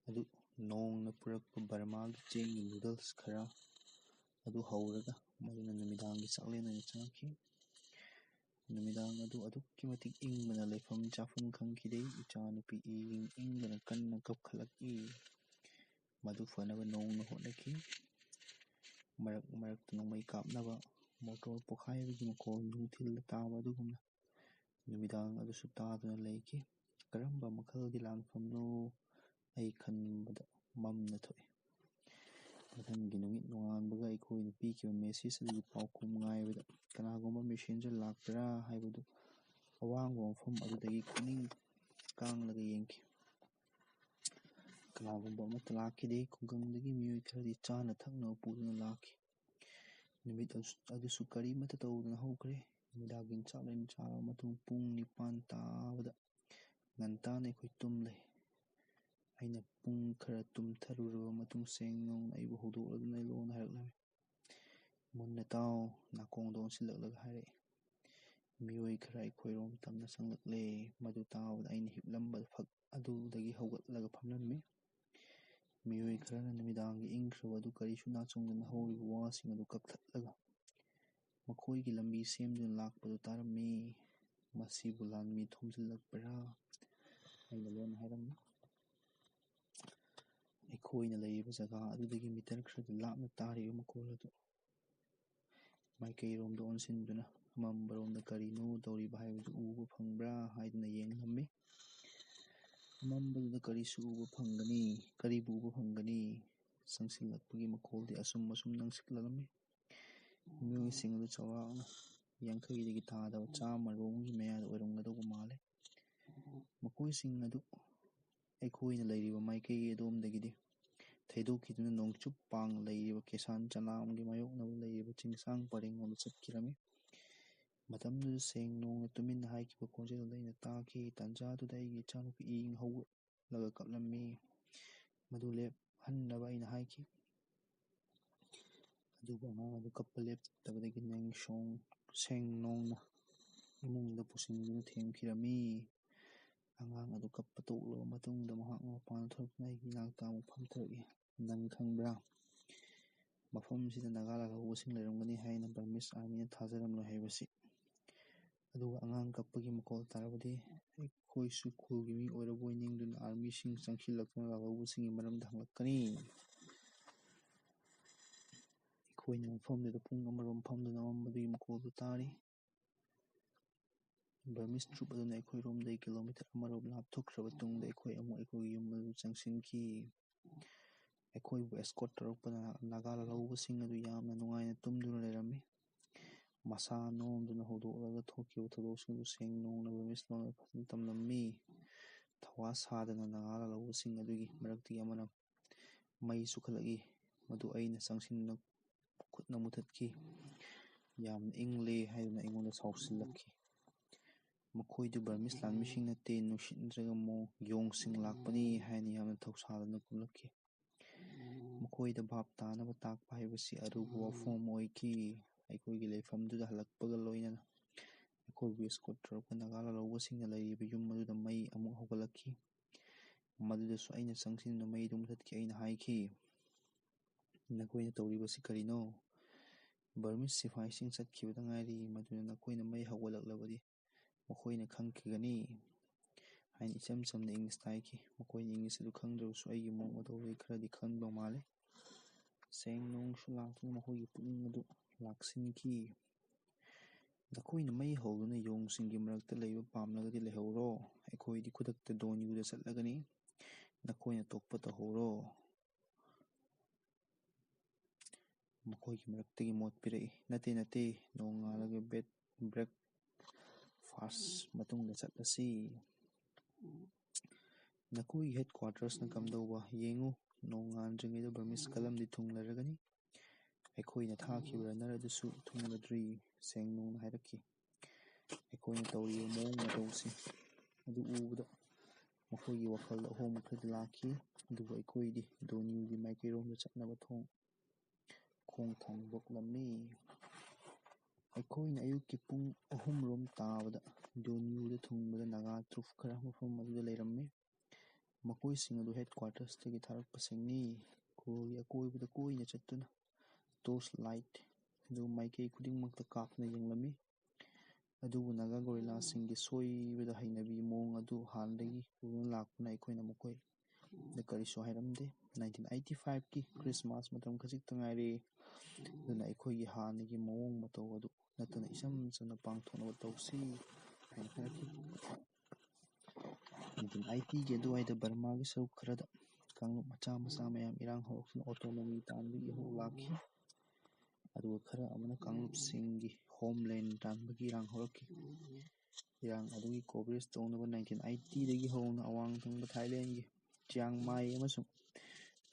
ꯑꯗꯨ ꯅꯣꯡꯅ ꯄꯨꯔꯛꯄ ꯕꯔꯃꯥꯒꯤ ꯆꯦꯡꯒꯤ ꯅꯨꯗꯜꯁ ꯈꯔ ꯑꯗꯨ ꯍꯧꯔꯒ, ꯃꯗꯨꯅ ꯅꯨꯃꯤꯗꯥꯡꯒꯤ ꯆꯥꯛꯂꯦꯟ ꯑꯣꯏꯅ ꯆꯥꯈꯤ꯫ ꯅꯨꯃꯤꯗꯥꯡ ꯑꯗꯨ ꯑꯗꯨꯛꯀꯤ ꯃꯇꯤꯛ ꯏꯪꯕꯅ ꯂꯩꯐꯝ ꯆꯥꯐꯝ ꯈꯪꯈꯤꯗꯦ꯫ ꯏꯆꯥꯅꯨꯄꯤ ꯏꯪ ꯏꯪꯗꯅ ꯀꯟꯅ ꯀꯞꯈꯠꯂꯛꯏ꯫ ꯃꯗꯨ ꯐꯅꯕ ꯅꯣꯡꯅ ꯍꯣꯠꯅꯈꯤ꯫ ꯃꯔꯛ ꯃꯔꯛꯇ ꯅꯣꯡꯃꯩ ꯀꯥꯞꯅꯕ ꯃꯣꯇꯣꯔ ꯄꯣꯈꯥꯏꯕꯒꯤ ꯃꯈꯣꯜ ꯅꯨꯡꯊꯤꯜꯗ ꯇꯥꯕ ꯑꯗꯨꯒꯨꯝꯅ ꯅꯨꯃꯤꯗꯥꯡ ꯑꯗꯨꯁꯨ ꯇꯥꯗꯨꯅ ꯂꯩꯈꯤ꯫ ꯀꯔꯝꯕ ꯃꯈꯜꯒꯤ ꯂꯥꯟꯐꯝꯅꯣ ꯑꯩ ꯈꯟꯕꯗ ꯃꯝꯅ ꯊꯣꯛꯏ꯫ ꯃꯊꯪꯒꯤ ꯅꯨꯃꯤꯠ ꯅꯣꯡꯉꯥꯟꯕꯒ ꯑꯩꯈꯣꯏꯅ ꯄꯤꯈꯤꯕ ꯃꯦꯁꯦꯖ ꯑꯗꯨꯒꯤ ꯄꯥꯎꯈꯨꯝ ꯉꯥꯏꯕꯗ ꯀꯅꯥꯒꯨꯝꯕ ꯃꯦꯁꯦꯟꯖꯔ ꯂꯥꯛꯄ꯭ꯔꯥ ꯍꯥꯏꯕꯗꯨ ꯑꯋꯥꯡꯕ ꯃꯐꯝ ꯑꯗꯨꯗꯒꯤ ꯈꯨꯅꯤꯡ ꯀꯥꯡꯂꯒ ꯌꯦꯡꯈꯤ꯫ ꯀꯅꯥꯒꯨꯝꯕ ꯑꯃꯠꯇ ꯂꯥꯛꯈꯤꯗꯦ꯫ ꯈꯨꯡꯒꯪꯗꯒꯤ ꯃꯤꯑꯣꯏ ꯈꯔꯗꯤ ꯆꯥꯅ ꯊꯛꯅꯕ ꯄꯨꯗꯨꯅ ꯂꯥꯛꯈꯤ꯫ ꯅꯨꯃꯤꯠ ꯑꯗꯨꯁꯨ ꯀꯔꯤꯃꯠꯇ ꯇꯧꯗꯅ ꯍꯧꯈ꯭ꯔꯦ꯫ ꯅꯨꯃꯤꯗꯥꯡꯒꯤ ꯆꯥꯛꯂꯦꯟ ꯆꯥꯔꯕ ꯃꯇꯨꯡ ꯄꯨꯡ ꯅꯤꯄꯥꯟ ꯇꯥꯕꯗ ꯉꯟꯇꯥꯅ ꯑꯩꯈꯣꯏ ꯇꯨꯝꯂꯦ꯫ ꯑꯩꯅ ꯄꯨꯡ ꯈꯔ ꯇꯨꯝꯊꯔꯨꯔꯕ ꯃꯇꯨꯡ ꯁꯦꯡ ꯅꯣꯡꯅ ꯑꯩꯕꯨ ꯍꯧꯗꯣꯛꯂꯗꯨꯅ ꯂꯣꯟꯅ ꯍꯥꯏꯔꯛꯂꯝꯃꯤ꯫ "ꯃꯨꯟꯅ ꯇꯥꯎ," ꯅꯥꯀꯣꯡꯗ ꯑꯣꯟꯁꯤꯜꯂꯛꯂꯒ ꯍꯥꯏꯔꯛꯏ꯫ ꯃꯤꯑꯣꯏ ꯈꯔ ꯑꯩꯈꯣꯏꯔꯣꯝ ꯇꯝꯅ ꯆꯪꯂꯛꯂꯦ꯫ ꯃꯗꯨ ꯇꯥꯕꯗ ꯑꯩꯅ ꯍꯤꯞꯂꯝꯕ ꯐꯛ ꯑꯗꯨꯗꯒꯤ ꯍꯧꯒꯠꯂꯒ ꯐꯝꯂꯝꯃꯤ꯫ ꯃꯤꯑꯣꯏ ꯈꯔꯅ ꯅꯨꯃꯤꯗꯥꯡꯒꯤ ꯏꯪꯈ꯭ꯔꯕ ꯑꯗꯨ ꯀꯔꯤꯁꯨ ꯅꯥꯆꯣꯡꯗꯅ ꯍꯧꯔꯤꯕ ꯋꯥꯁꯤꯡ ꯑꯗꯨ ꯀꯛꯊꯠꯂꯒ ꯃꯈꯣꯏꯒꯤ ꯂꯝꯕꯤ ꯁꯦꯝꯗꯨꯅ ꯂꯥꯛꯄꯗꯨ ꯇꯥꯔꯝꯃꯤ꯫ "ꯃꯁꯤꯕꯨ ꯂꯥꯟꯃꯤ ꯊꯣꯝꯖꯤꯜꯂꯛꯄ꯭ꯔꯥ?" ꯑꯩꯅ ꯂꯣꯟꯅ ꯍꯥꯏꯔꯝꯃꯤ꯫ ꯑꯩꯈꯣꯏꯅ ꯂꯩꯔꯤꯕ ꯖꯒꯥ ꯑꯗꯨꯗꯒꯤ ꯃꯤꯇꯔ ꯈꯔꯗꯤ ꯂꯥꯞꯅ ꯇꯥꯔꯤꯕ ꯃꯈꯣꯜ ꯑꯗꯨ ꯃꯥꯏꯀꯩꯔꯣꯝꯗ ꯑꯣꯟꯁꯤꯟꯗꯨꯅ ꯑꯃꯝꯕꯔꯣꯝꯗ ꯀꯔꯤꯅꯣ ꯇꯧꯔꯤꯕ ꯍꯥꯏꯕꯗꯨ ꯎꯕ ꯐꯪꯕ꯭ꯔꯥ ꯍꯥꯏꯗꯨꯅ ꯌꯦꯡꯂꯝꯃꯤ꯫ ꯑꯃꯝꯕꯗꯨꯗ ꯀꯔꯤꯁꯨ ꯎꯕ ꯐꯪꯒꯅꯤ? ꯀꯔꯤꯕꯨ ꯎꯕ ꯐꯪꯒꯅꯤ? ꯆꯪꯁꯤꯜꯂꯛꯄꯒꯤ ꯃꯈꯣꯜꯗꯤ ꯑꯁꯨꯝ ꯑꯁꯨꯝ ꯅꯛꯁꯤꯜꯂꯛꯂꯝꯃꯤ꯫ ꯃꯤꯑꯣꯏꯁꯤꯡ ꯑꯗꯨ ꯆꯥꯎꯔꯥꯛꯅ ꯌꯥꯡꯈꯩꯗꯒꯤ ꯇꯥꯗꯕ ꯆꯥꯝꯃ ꯔꯣꯝꯒꯤ ꯃꯌꯥꯗ ꯑꯣꯏꯔꯝꯒꯗꯧꯕ ꯃꯥꯜꯂꯦ꯫ ꯃꯈꯣꯏꯁꯤꯡ ꯑꯗꯨ ꯑꯩꯈꯣꯏꯅ ꯂꯩꯔꯤꯕ ꯃꯥꯏꯀꯩꯒꯤ ꯑꯗꯣꯝꯗꯒꯤꯗꯤ ꯊꯩꯗꯣꯛꯈꯤꯗꯨꯅ ꯅꯣꯡꯆꯨꯞ ꯄꯥꯡ ꯂꯩꯔꯤꯕ ꯀꯦꯁꯥꯟ ꯆꯅꯥꯝꯒꯤ ꯃꯥꯌꯣꯛꯅꯕ ꯂꯩꯔꯤꯕ ꯆꯤꯡꯁꯥꯡ ꯄꯔꯦꯡ ꯑꯃ ꯆꯠꯈꯤꯔꯝꯃꯤ꯫ ꯃꯇꯝꯗꯨꯗ ꯁꯦꯡ ꯅꯣꯡꯅ ꯇꯨꯃꯤꯟꯅ ꯍꯥꯏꯈꯤꯕ ꯈꯣꯟꯖꯦꯜ ꯑꯗꯨ ꯑꯩꯅ ꯇꯥꯈꯤ꯫ ꯇꯥꯟꯖꯥꯗꯨꯗ ꯑꯩꯒꯤ ꯏꯆꯥꯅꯨꯄꯤ ꯏꯪ ꯍꯧꯒꯠꯂꯒ ꯀꯞꯂꯝꯃꯤ꯫ ꯃꯗꯨ ꯂꯦꯞꯍꯟꯅꯕ ꯑꯩꯅ ꯍꯥꯏꯈꯤ꯫ ꯑꯗꯨꯕꯨ ꯑꯉꯥꯡ ꯑꯗꯨ ꯀꯞꯄ ꯂꯦꯞꯇꯕꯗꯒꯤ ꯅꯦꯡꯁꯣꯡ ꯁꯦꯡ ꯅꯣꯡꯅ ꯏꯃꯨꯡꯗ ꯄꯨꯁꯤꯟꯗꯨꯅ ꯊꯦꯝꯈꯤꯔꯝꯃꯤ꯫ ꯑꯉꯥꯡ ꯑꯗꯨ ꯀꯞꯄ ꯇꯣꯛꯂꯕ ꯃꯇꯨꯡꯗ ꯃꯍꯥꯛ ꯃꯄꯥꯟꯗ ꯊꯣꯛꯂꯛꯇꯨꯅ ꯑꯩꯒꯤ ꯏꯅꯥꯛꯇ ꯑꯃꯨꯛ ꯐꯝꯊꯔꯛꯏ꯫ "ꯅꯪ ꯈꯪꯕ꯭ꯔꯥ? ꯃꯐꯝꯁꯤꯗ ꯅꯥꯒꯥ ꯂꯥꯜꯍꯧꯕꯁꯤꯡ ꯂꯩꯔꯝꯒꯅꯤ ꯍꯥꯏꯅ ꯕꯔꯃꯤꯁ ꯑꯥꯔꯃꯤꯅ ꯊꯥꯖꯔꯝꯂꯣꯏ ꯍꯥꯏꯕꯁꯤ꯫ ꯑꯗꯨꯒ ꯑꯉꯥꯡ ꯀꯞꯄꯒꯤ ꯃꯈꯣꯜ ꯇꯥꯔꯕꯗꯤ ꯑꯩꯈꯣꯏꯁꯨ ꯈꯨꯜꯒꯤ ꯃꯤ ꯑꯣꯏꯔꯕꯣꯏ ꯅꯤꯡꯗꯨꯅ ꯑꯥꯔꯃꯤꯁꯤꯡ ꯆꯪꯁꯤꯜꯂꯛꯇꯨꯅ ꯂꯥꯜꯍꯧꯕꯁꯤꯡꯒꯤ ꯃꯔꯝꯗ ꯍꯪꯂꯛꯀꯅꯤ꯫" ꯑꯩꯈꯣꯏꯅ ꯃꯐꯝꯗꯨꯗ ꯄꯨꯡ ꯑꯃꯔꯣꯝ ꯐꯝꯗꯨꯅ ꯑꯃꯝꯕꯗꯨꯒꯤ ꯃꯈꯣꯜꯗꯨ ꯇꯥꯔꯤ꯫ Burmese troop ꯑꯗꯨꯅ ꯑꯩꯈꯣꯏꯔꯣꯝꯗꯒꯤ ꯀꯤꯂꯣꯃꯤꯇꯔ ꯑꯃꯔꯣꯝ ꯂꯥꯞꯊꯣꯛꯈ꯭ꯔꯕ ꯇꯨꯡꯗ ꯑꯩꯈꯣꯏ ꯑꯃꯨꯛ ꯑꯩꯈꯣꯏꯒꯤ ꯌꯨꯝ ꯑꯗꯨ ꯆꯪꯁꯤꯟꯈꯤ꯫ ꯑꯩꯈꯣꯏꯕꯨ escort ꯇꯧꯔꯛꯄ ꯅꯥꯒꯥ ꯂꯥꯜꯍꯧꯕꯁꯤꯡ ꯑꯗꯨ ꯌꯥꯝꯅ ꯅꯨꯡꯉꯥꯏꯅ ꯇꯨꯝꯗꯨꯅ ꯂꯩꯔꯝꯃꯤ꯫ ꯃꯁꯥ ꯅꯣꯝꯗꯨꯅ ꯍꯧꯗꯣꯛꯂꯒ ꯊꯣꯛꯈꯤꯕ ꯊꯧꯗꯣꯛꯁꯤꯡꯗꯨ ꯁꯦꯡ ꯅꯣꯡꯅ Burmese ꯂꯣꯟꯗ ꯐꯖꯅ ꯇꯝꯂꯝꯃꯤ꯫ ꯊꯋꯥ ꯁꯥꯗꯅ ꯅꯥꯒꯥ ꯂꯥꯜꯍꯧꯕꯁꯤꯡ ꯑꯗꯨꯒꯤ ꯃꯔꯛꯇꯒꯤ ꯑꯃꯅ ꯃꯩ ꯆꯨꯈꯠꯂꯛꯏ꯫ ꯃꯗꯨ ꯑꯩꯅ ꯆꯪꯁꯤꯟꯅ ꯈꯨꯠꯅ ꯃꯨꯊꯠꯈꯤ꯫ "ꯌꯥꯝꯅ ꯏꯪꯂꯦ" ꯍꯥꯏꯗꯨꯅ ꯑꯩꯉꯣꯟꯗ ꯁꯥꯎꯁꯤꯜꯂꯛꯈꯤ꯫ "ꯃꯈꯣꯏꯗꯨ Burmese ꯂꯥꯟꯃꯤꯁꯤꯡ ꯅꯠꯇꯦ, ꯅꯨꯡꯁꯤꯠ ꯅꯠꯇ꯭ꯔꯒ ꯃꯣ-, ꯌꯣꯡꯁꯤꯡ ꯂꯥꯛꯄꯅꯤ" ꯍꯥꯏꯅ ꯌꯥꯝꯅ ꯊꯧꯁꯥꯗꯅ ꯈꯨꯝꯂꯛꯈꯤ꯫ ꯃꯈꯣꯏꯗ ꯚꯥꯞ ꯇꯥꯅꯕ ꯇꯥꯛꯄ ꯍꯥꯏꯕꯁꯤ ꯑꯔꯨꯕ ꯋꯥꯐꯝ ꯑꯃ ꯑꯣꯏꯈꯤ꯫ ꯑꯩꯈꯣꯏꯒꯤ ꯂꯩꯐꯝꯗꯨꯗ ꯍꯜꯂꯛꯄꯒ ꯂꯣꯏꯅꯅ ꯑꯩꯈꯣꯏꯕꯨ escort ꯇꯧꯔꯛꯄ ꯅꯥꯒꯥ ꯂꯥꯜꯍꯧꯕꯁꯤꯡꯅ ꯂꯩꯔꯤꯕ ꯌꯨꯝ ꯑꯗꯨꯗ ꯃꯩ ꯑꯃꯨꯛ ꯍꯧꯒꯠꯂꯛꯈꯤ꯫ ꯃꯗꯨꯗꯁꯨ ꯑꯩꯅ ꯆꯪꯁꯤꯟꯗꯨꯅ ꯃꯩꯗꯨ ꯃꯨꯊꯠꯈꯤ꯫ ꯑꯩꯅ ꯍꯥꯏꯈꯤ, "ꯅꯈꯣꯏꯅ ꯇꯧꯔꯤꯕꯁꯤ ꯀꯔꯤꯅꯣ? Burmese ꯁꯤꯐꯥꯏꯁꯤꯡ ꯆꯠꯈꯤꯕꯗ ꯉꯥꯏꯔꯤ, ꯃꯗꯨꯅ ꯅꯈꯣꯏꯅ ꯃꯩ ꯍꯧꯒꯠꯂꯛꯂꯕꯗꯤ ꯃꯈꯣꯏꯅ ꯈꯪꯈꯤꯒꯅꯤ" ꯍꯥꯏꯅ ꯏꯆꯝ ꯆꯝꯅ English ꯇ ꯍꯥꯏꯈꯤ꯫ ꯃꯈꯣꯏꯅ English ꯑꯗꯨ ꯈꯪꯗ꯭ꯔꯕꯁꯨ ꯑꯩꯒꯤ ꯃꯑꯣꯡ ꯃꯇꯧꯗꯒꯤ ꯈꯔꯗꯤ ꯈꯪꯕ ꯃꯥꯜꯂꯦ꯫ ꯁꯦꯡ ꯅꯣꯡꯁꯨ ꯂꯥꯛꯇꯨꯅ ꯃꯈꯣꯏꯒꯤ ꯄꯨꯛꯅꯤꯡ ꯑꯗꯨ ꯂꯥꯛꯁꯤꯟꯈꯤ꯫ "ꯅꯈꯣꯏꯅ ꯃꯩ ꯍꯧꯗꯨꯅ ꯌꯣꯡꯁꯤꯡꯒꯤ ꯃꯔꯛꯇ ꯂꯩꯕ ꯄꯥꯝꯂꯒꯗꯤ ꯂꯩꯍꯧꯔꯣ꯫ ꯑꯩꯈꯣꯏꯗꯤ ꯈꯨꯗꯛꯇ ꯗꯣꯟꯌꯨꯗ ꯆꯠꯂꯒꯅꯤ꯫ ꯅꯈꯣꯏꯅ ꯊꯣꯛꯄ ꯇꯧꯍꯧꯔꯣ" ꯃꯈꯣꯏꯒꯤ ꯃꯔꯛꯇꯒꯤ ꯃꯣꯠ ꯄꯤꯔꯛꯏ꯫ "ꯅꯠꯇꯦ, ꯅꯠꯇꯦ, ꯅꯣꯡꯉꯥꯜꯂꯒ bed-, breakfast ꯃꯇꯨꯡꯗ ꯆꯠꯂꯁꯤ꯫ ꯅꯈꯣꯏꯒꯤ headquarters ꯅ ꯀꯝꯗꯧꯕ? ꯌꯦꯡꯉꯨ, ꯅꯣꯡꯉꯥꯟꯗ꯭ꯔꯤꯉꯩꯗ Burmese ꯀꯜꯂꯝꯗꯤ ꯊꯨꯡꯂꯔꯒꯅꯤ꯫ ꯑꯩꯈꯣꯏꯅ ꯊꯥꯈꯤꯕ runner ꯑꯗꯨꯁꯨ ꯊꯨꯡꯂꯗ꯭ꯔꯤ" ꯁꯦꯡ ꯅꯣꯡꯅ ꯍꯥꯏꯔꯛꯈꯤ꯫ ꯑꯩꯈꯣꯏꯅ ꯇꯧꯔꯤꯕ ꯃꯑꯣꯡ ꯃꯇꯧꯁꯤꯡ ꯑꯗꯨ ꯎꯕꯗ ꯃꯈꯣꯏꯒꯤ ꯋꯥꯈꯜꯗ ꯑꯍꯣꯡꯕ ꯈꯔꯗꯤ ꯂꯥꯛꯈꯤ, ꯑꯗꯨꯕꯨ ꯑꯩꯈꯣꯏꯗꯤ ꯗꯣꯟꯌꯨꯒꯤ ꯃꯥꯏꯀꯩꯔꯣꯝꯗ ꯆꯠꯅꯕ ꯊꯣꯡ ꯈꯣꯡ ꯊꯥꯡꯗꯣꯛꯂꯝꯃꯤ꯫ ꯑꯩꯈꯣꯏꯅ ꯑꯌꯨꯛꯀꯤ ꯄꯨꯡ ꯑꯍꯨꯝ ꯔꯣꯝ ꯇꯥꯕꯗ ꯗꯣꯟꯌꯨꯗ ꯊꯨꯡꯕꯗ ꯅꯥꯒꯥ troop ꯈꯔ ꯃꯐꯝ ꯑꯗꯨꯗ ꯂꯩꯔꯝꯃꯤ꯫ ꯃꯈꯣꯏꯁꯤꯡ ꯑꯗꯨ headquarters ꯇꯒꯤ ꯊꯥꯔꯛꯄꯁꯤꯡꯅꯤ꯫ ꯈꯨꯜꯒꯤ ꯑꯀꯣꯏꯕꯗ ꯀꯣꯏꯅ ꯆꯠꯇꯨꯅ torch light ꯑꯗꯨ ꯃꯥꯏꯀꯩ ꯈꯨꯗꯤꯡꯃꯛꯇ ꯀꯥꯞꯇꯨꯅ ꯌꯦꯡꯂꯝꯃꯤ꯫ ꯑꯗꯨꯕꯨ ꯅꯥꯒꯥ ꯒꯣꯔꯤꯂꯥꯁꯤꯡꯒꯤ ꯁꯣꯏꯕꯗ ꯍꯩꯅꯕꯤ ꯃꯑꯣꯡ ꯑꯗꯨ ꯍꯥꯟꯅꯗꯒꯤ ꯎꯗꯨꯅ ꯂꯥꯛꯄꯅ ꯑꯩꯈꯣꯏꯅ ꯃꯈꯣꯏꯗ ꯀꯔꯤꯁꯨ ꯍꯥꯏꯔꯝꯗꯦ꯫ Nineteen eighty five ꯀꯤ Christmas ꯃꯇꯝ ꯈꯖꯤꯛꯇ ꯉꯥꯏꯔꯦ꯫ ꯑꯗꯨꯅ ꯑꯩꯈꯣꯏꯒꯤ ꯍꯥꯟꯅꯒꯤ ꯃꯑꯣꯡ ꯃꯇꯧ ꯑꯗꯨ ꯅꯠꯇꯅ ꯏꯆꯝ ꯆꯝꯅ ꯄꯥꯡꯊꯣꯛꯅꯕ ꯇꯧꯁꯤ꯫ ꯍꯥꯏꯅ ꯍꯥꯏꯔꯛꯈꯤ꯫ ꯅꯥꯏꯟꯇꯤꯟ ꯑꯩꯠꯇꯤꯒꯤ ꯑꯗꯨꯋꯥꯏꯗ ꯕꯔꯃꯥꯒꯤ ꯁꯔꯨꯛ ꯈꯔꯗ ꯀꯥꯡꯂꯨꯞ ꯃꯆꯥ ꯃꯆꯥ ꯃꯌꯥꯝ ꯏꯔꯥꯡ ꯍꯧꯔꯛꯇꯨꯅ autonomy ꯇꯥꯟꯕꯒꯤ ꯏꯍꯧ ꯂꯥꯛꯈꯤ꯫ ꯑꯗꯨꯒ ꯈꯔ ꯑꯃꯅ ꯀꯥꯡꯂꯨꯞꯁꯤꯡꯒꯤ homeland ꯇꯥꯟꯕꯒꯤ ꯏꯔꯥꯡ ꯍꯧꯔꯛꯈꯤ꯫ ꯏꯔꯥꯡ ꯑꯗꯨꯒꯤ coverage ꯇꯧꯅꯕ ꯅꯥꯏꯟꯇꯤꯟ ꯑꯩꯠꯇꯤꯗꯒꯤ ꯍꯧꯅ ꯑꯋꯥꯡ ꯊꯪꯕ ꯊꯥꯏꯂꯦꯟꯒꯤ ꯆꯤꯌꯥꯡ ꯃꯥꯏ ꯑꯃꯁꯨꯡ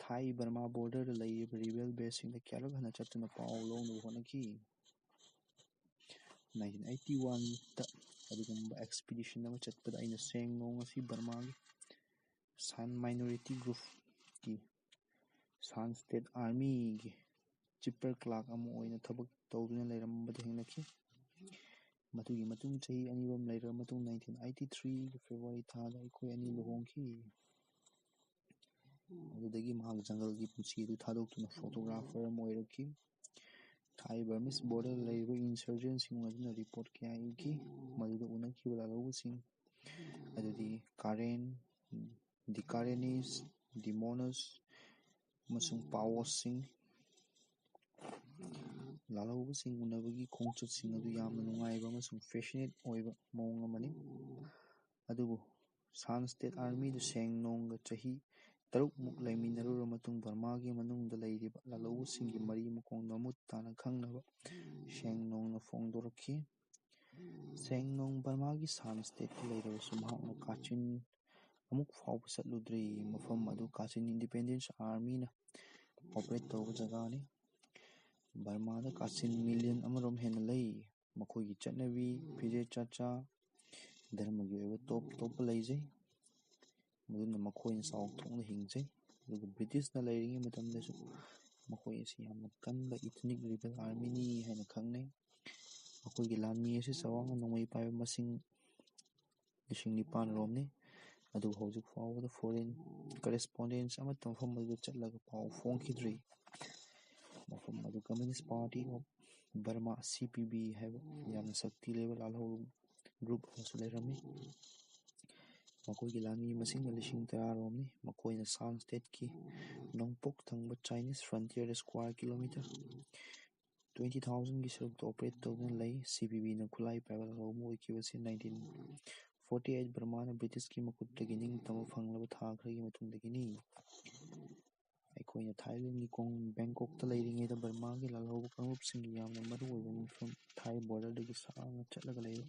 ꯊꯥꯏ ꯕꯔꯃꯥ borderꯗ ꯂꯩꯔꯤꯕ rebel baseꯁꯤꯡꯗ ꯀꯌꯥꯔꯛ ꯍꯟꯅ ꯆꯠꯇꯨꯅ ꯄꯥꯎ ꯂꯧꯅꯕ ꯍꯣꯠꯅꯈꯤ꯫ ꯅꯥꯏꯟꯇꯤꯟ ꯑꯩꯠꯇꯤ ꯋꯥꯟꯗ ꯑꯗꯨꯒꯨꯝꯕ expedition ꯑꯃ ꯆꯠꯄꯗ ꯑꯩꯅ ꯁꯦꯡꯅꯣꯡ ꯑꯁꯤ ꯕꯔꯃꯥꯒꯤ Shan minority groupꯀꯤ Shan State Armyꯒꯤ chipper clerk ꯑꯃ ꯑꯣꯏꯅ ꯊꯕꯛ ꯇꯧꯗꯨꯅ ꯂꯩꯔꯝꯕꯗ ꯊꯦꯡꯅꯈꯤ꯫ ꯃꯗꯨꯒꯤ ꯃꯇꯨꯡ ꯆꯍꯤ ꯑꯅꯤꯔꯣꯝ ꯂꯩꯔꯕ ꯃꯇꯨꯡ ꯅꯥꯏꯟꯇꯤꯟ ꯑꯩꯠꯇꯤ ꯊ꯭ꯔꯤꯒꯤ February ꯊꯥꯗ ꯑꯩꯈꯣꯏ ꯑꯅꯤ ꯂꯨꯍꯣꯡꯈꯤ꯫ ꯑꯗꯨꯗꯒꯤ ꯃꯍꯥꯛ ꯖꯪꯒꯜꯒꯤ ꯄꯨꯟꯁꯤ ꯑꯗꯨ ꯊꯥꯗꯣꯛꯇꯨꯅ photographer ꯑꯃ ꯑꯣꯏꯔꯛꯈꯤ꯫ ꯊꯥꯏ Burmese borderꯗ ꯂꯩꯔꯤꯕ insurgentꯁꯤꯡ ꯑꯗꯨꯅ report ꯀꯌꯥ ꯏꯈꯤ, ꯃꯗꯨꯗ ꯎꯅꯈꯤꯕ ꯂꯥꯜꯍꯧꯕꯁꯤꯡ ꯑꯗꯨꯗꯤ Karen, the Karenese, the Monos ꯑꯃꯁꯨꯡ Paosꯁꯤꯡ꯫ ꯂꯥꯜꯍꯧꯕꯁꯤꯡ ꯎꯅꯕꯒꯤ ꯈꯣꯡꯆꯠꯁꯤꯡ ꯑꯗꯨ ꯌꯥꯝꯅ ꯅꯨꯡꯉꯥꯏꯕ ꯑꯃꯁꯨꯡ fascinate ꯑꯣꯏꯕ ꯃꯑꯣꯡ ꯑꯃꯅꯤ꯫ ꯑꯗꯨꯕꯨ Shan State Armyꯗꯨ ꯁꯦꯡꯅꯣꯡꯒ ꯆꯍꯤ ꯇꯔꯨꯛꯃꯨꯛ ꯂꯩꯃꯤꯟꯅꯔꯨꯔꯕ ꯃꯇꯨꯡ ꯕꯔꯃꯥꯒꯤ ꯃꯅꯨꯡꯗ ꯂꯩꯔꯤꯕ ꯂꯥꯜꯍꯧꯕꯁꯤꯡꯒꯤ ꯃꯔꯤ ꯃꯈꯣꯡ ꯃꯃꯨꯠ ꯇꯥꯅ ꯈꯪꯅꯕ ꯁꯦꯡꯅꯣꯡꯅ ꯐꯣꯡꯗꯣꯔꯛꯈꯤ꯫ ꯁꯦꯡꯅꯣꯡ ꯕꯔꯃꯥꯒꯤ Shan Stateꯇ ꯂꯩꯔꯕꯁꯨ ꯃꯍꯥꯛꯅ ꯀꯥꯆꯤꯟ ꯑꯃꯨꯛ ꯐꯥꯎꯕ ꯆꯠꯂꯨꯗ꯭ꯔꯤ꯫ ꯃꯐꯝ ꯑꯗꯨ ꯀꯥꯆꯤꯟ Independence Armyꯅ operate ꯇꯧꯕ ꯖꯒꯥꯅꯤ꯫ ꯕꯔꯃꯥꯗ ꯀꯥꯆꯤꯟ million ꯑꯃꯔꯣꯝ ꯍꯦꯟꯅ ꯂꯩ꯫ ꯃꯈꯣꯏꯒꯤ ꯆꯠꯅꯕꯤ, ꯐꯤꯖꯦꯠ ꯆꯥꯛꯆꯥ, ꯙꯔꯃꯒꯤ ꯑꯣꯏꯕ ꯇꯣꯞ ꯇꯣꯞꯄ ꯂꯩꯖꯩ꯫ ꯃꯗꯨꯅ ꯃꯈꯣꯏꯅ ꯆꯥꯎꯊꯣꯛꯅ ꯍꯤꯡꯖꯩ꯫ ꯑꯗꯨꯒ Britishꯅ ꯂꯩꯔꯤꯉꯩ ꯃꯇꯝꯗꯁꯨ ꯃꯈꯣꯏ ꯑꯁꯤ ꯌꯥꯝꯅ ꯀꯟꯕ ethnic rebel armyꯅꯤ ꯍꯥꯏꯅ ꯈꯪꯅꯩ꯫ ꯃꯈꯣꯏꯒꯤ ꯂꯥꯟꯃꯤ ꯑꯁꯤ ꯆꯥꯎꯔꯥꯛꯅ ꯅꯣꯡꯃꯩ ꯄꯥꯏꯕ ꯃꯁꯤꯡ ꯂꯤꯁꯤꯡ ꯅꯤꯄꯥꯟ ꯔꯣꯝꯅꯤ꯫ ꯑꯗꯨꯕꯨ ꯍꯧꯖꯤꯛ ꯐꯥꯎꯕꯗ foreign correspondence ꯑꯃꯠꯇ ꯃꯐꯝ ꯑꯗꯨꯗ ꯆꯠꯂꯒ ꯄꯥꯎ ꯐꯣꯡꯈꯤꯗ꯭ꯔꯤ꯫ ꯃꯐꯝ ꯑꯗꯨ Communist Party of Burma, C P B, ꯍꯥꯏꯕ ꯌꯥꯝꯅ ꯁꯛꯇꯤ ꯂꯩꯕ ꯂꯥꯜꯍꯧ group ꯑꯃꯁꯨ ꯂꯩꯔꯝꯃꯤ꯫ ꯃꯈꯣꯏꯒꯤ ꯂꯥꯟꯃꯤ ꯃꯁꯤꯡꯅ ꯂꯤꯁꯤꯡ ꯇꯔꯥ ꯔꯣꯝꯅꯤ꯫ ꯃꯈꯣꯏꯅ Shan Stateꯀꯤ ꯅꯣꯡꯄꯣꯛ ꯊꯪꯕ Chinese frontierꯗ square kilometre ꯇ꯭ꯋꯦꯟꯇꯤ ꯊꯥꯎꯖꯟꯒꯤ ꯁꯔꯨꯛꯇ ꯑꯣꯄꯔꯦꯠ ꯇꯧꯗꯨꯅ ꯂꯩ꯫ ꯁꯤ ꯕꯤ ꯕꯤꯅ ꯈꯨꯠꯂꯥꯏ ꯄꯥꯏꯕ ꯂꯥꯜꯍꯧꯕ ꯑꯣꯏꯈꯤꯕꯁꯤ ꯅꯥꯏꯟꯇꯤꯟ ꯐꯣꯔꯇꯤ ꯑꯩꯠ ꯕꯔꯃꯥꯅ ꯕ꯭ꯔꯤꯇꯤꯁꯀꯤ ꯃꯈꯨꯠꯇꯒꯤ ꯅꯤꯡꯇꯝꯕ ꯐꯪꯂꯕ ꯊꯥ ꯈꯔꯒꯤ ꯃꯇꯨꯡꯗꯒꯤꯅꯤ꯫ ꯑꯩꯈꯣꯏꯅ ꯊꯥꯏꯂꯦꯟꯒꯤ ꯀꯣꯡ ꯕꯦꯡꯀꯣꯛꯇ ꯂꯩꯔꯤꯉꯩꯗ ꯕꯔꯃꯥꯒꯤ ꯂꯥꯜꯍꯧꯕ ꯀꯥꯡꯂꯨꯞꯁꯤꯡꯒꯤ ꯌꯥꯝꯅ ꯃꯔꯨꯑꯣꯏꯕ ꯃꯐꯝ ꯊꯥꯏ ꯕꯣꯔꯗꯔꯗꯒꯤ ꯁꯥꯡꯅ ꯆꯠꯂꯒ ꯂꯩꯕ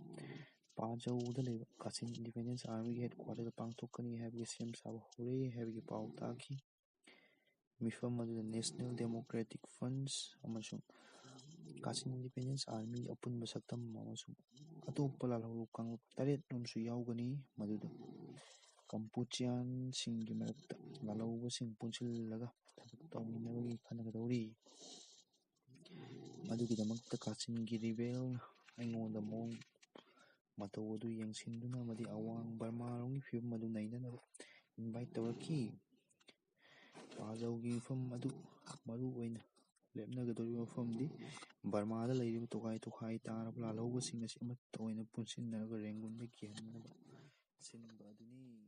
ꯄꯥꯖꯧꯗ ꯂꯩꯕ ꯀꯥꯆꯤꯟ ꯏꯟꯗꯤꯄꯦꯟꯗꯦꯟꯁ ꯑꯥꯔꯃꯤꯒꯤ ꯍꯦꯗ ꯀ꯭ꯋꯥꯇꯔꯗ ꯄꯥꯡꯊꯣꯛꯀꯅꯤ ꯍꯥꯏꯕꯒꯤ ꯁꯦꯝ ꯁꯥꯕ ꯍꯧꯔꯦ ꯍꯥꯏꯕꯒꯤ ꯄꯥꯎ ꯇꯥꯈꯤ꯫ ꯃꯤꯐꯝ ꯑꯗꯨꯗ ꯅꯦꯁꯅꯦꯜ ꯗꯦꯃꯣꯀ꯭ꯔꯦꯇꯤꯛ ꯐ꯭ꯔꯟꯁ ꯑꯃꯁꯨꯡ ꯀꯥꯆꯤꯟ ꯏꯟꯗꯤꯄꯦꯟꯗꯦꯟꯁ ꯑꯥꯔꯃꯤꯒꯤ ꯑꯄꯨꯟꯕ ꯁꯛꯇꯝ ꯑꯃꯁꯨꯡ ꯑꯇꯣꯞꯄ ꯂꯥꯜꯍꯧꯕ ꯀꯥꯡꯂꯨꯞ ꯇꯔꯦꯠ ꯔꯣꯝꯁꯨ ꯌꯥꯎꯒꯅꯤ, ꯃꯗꯨꯗ ꯀꯝꯄꯨꯆꯤꯌꯥꯟꯁꯤꯡꯒꯤ ꯃꯔꯛꯇ ꯂꯥꯜꯍꯧꯕꯁꯤꯡ ꯄꯨꯟꯁꯤꯜꯂꯒ ꯊꯕꯛ ꯇꯧꯃꯤꯟꯅꯕꯒꯤ ꯈꯟꯅꯒꯗꯧꯔꯤ꯫ ꯃꯗꯨꯒꯤꯗꯃꯛꯇ ꯀꯥꯆꯤꯟꯒꯤ ꯔꯤꯕꯦꯜꯅ ꯑꯩꯉꯣꯟꯗ ꯃꯑꯣꯡ ꯃꯇꯧ ꯑꯗꯨ ꯌꯦꯡꯁꯤꯟꯗꯨꯅ ꯑꯃꯗꯤ ꯑꯋꯥꯡ ꯕꯔꯃꯥꯔꯣꯝꯒꯤ ꯐꯤꯕꯝ ꯑꯗꯨ ꯅꯩꯅꯅꯕ ꯏꯟꯚꯥꯏꯠ ꯇꯧꯔꯛꯈꯤ꯫ ꯄꯥꯖꯧꯒꯤ ꯃꯐꯝ ꯑꯗꯨ ꯃꯔꯨ ꯑꯣꯏꯅ ꯂꯦꯞꯅꯒꯗꯧꯔꯤꯕ ꯃꯐꯝꯗꯤ ꯕꯔꯃꯥꯗ ꯂꯩꯔꯤꯕ ꯇꯣꯈꯥꯏ ꯇꯣꯈꯥꯏ ꯇꯥꯔꯕ ꯂꯥꯜꯍꯧꯕꯁꯤꯡ ꯑꯁꯤ ꯑꯃꯠꯇ ꯑꯣꯏꯅ ꯄꯨꯟꯁꯤꯟꯅꯔꯒ ꯔꯦꯡꯒꯨꯟꯗ ꯀꯤꯍꯟꯅꯕ ꯁꯤꯟꯕ ꯑꯗꯨꯅꯤ꯫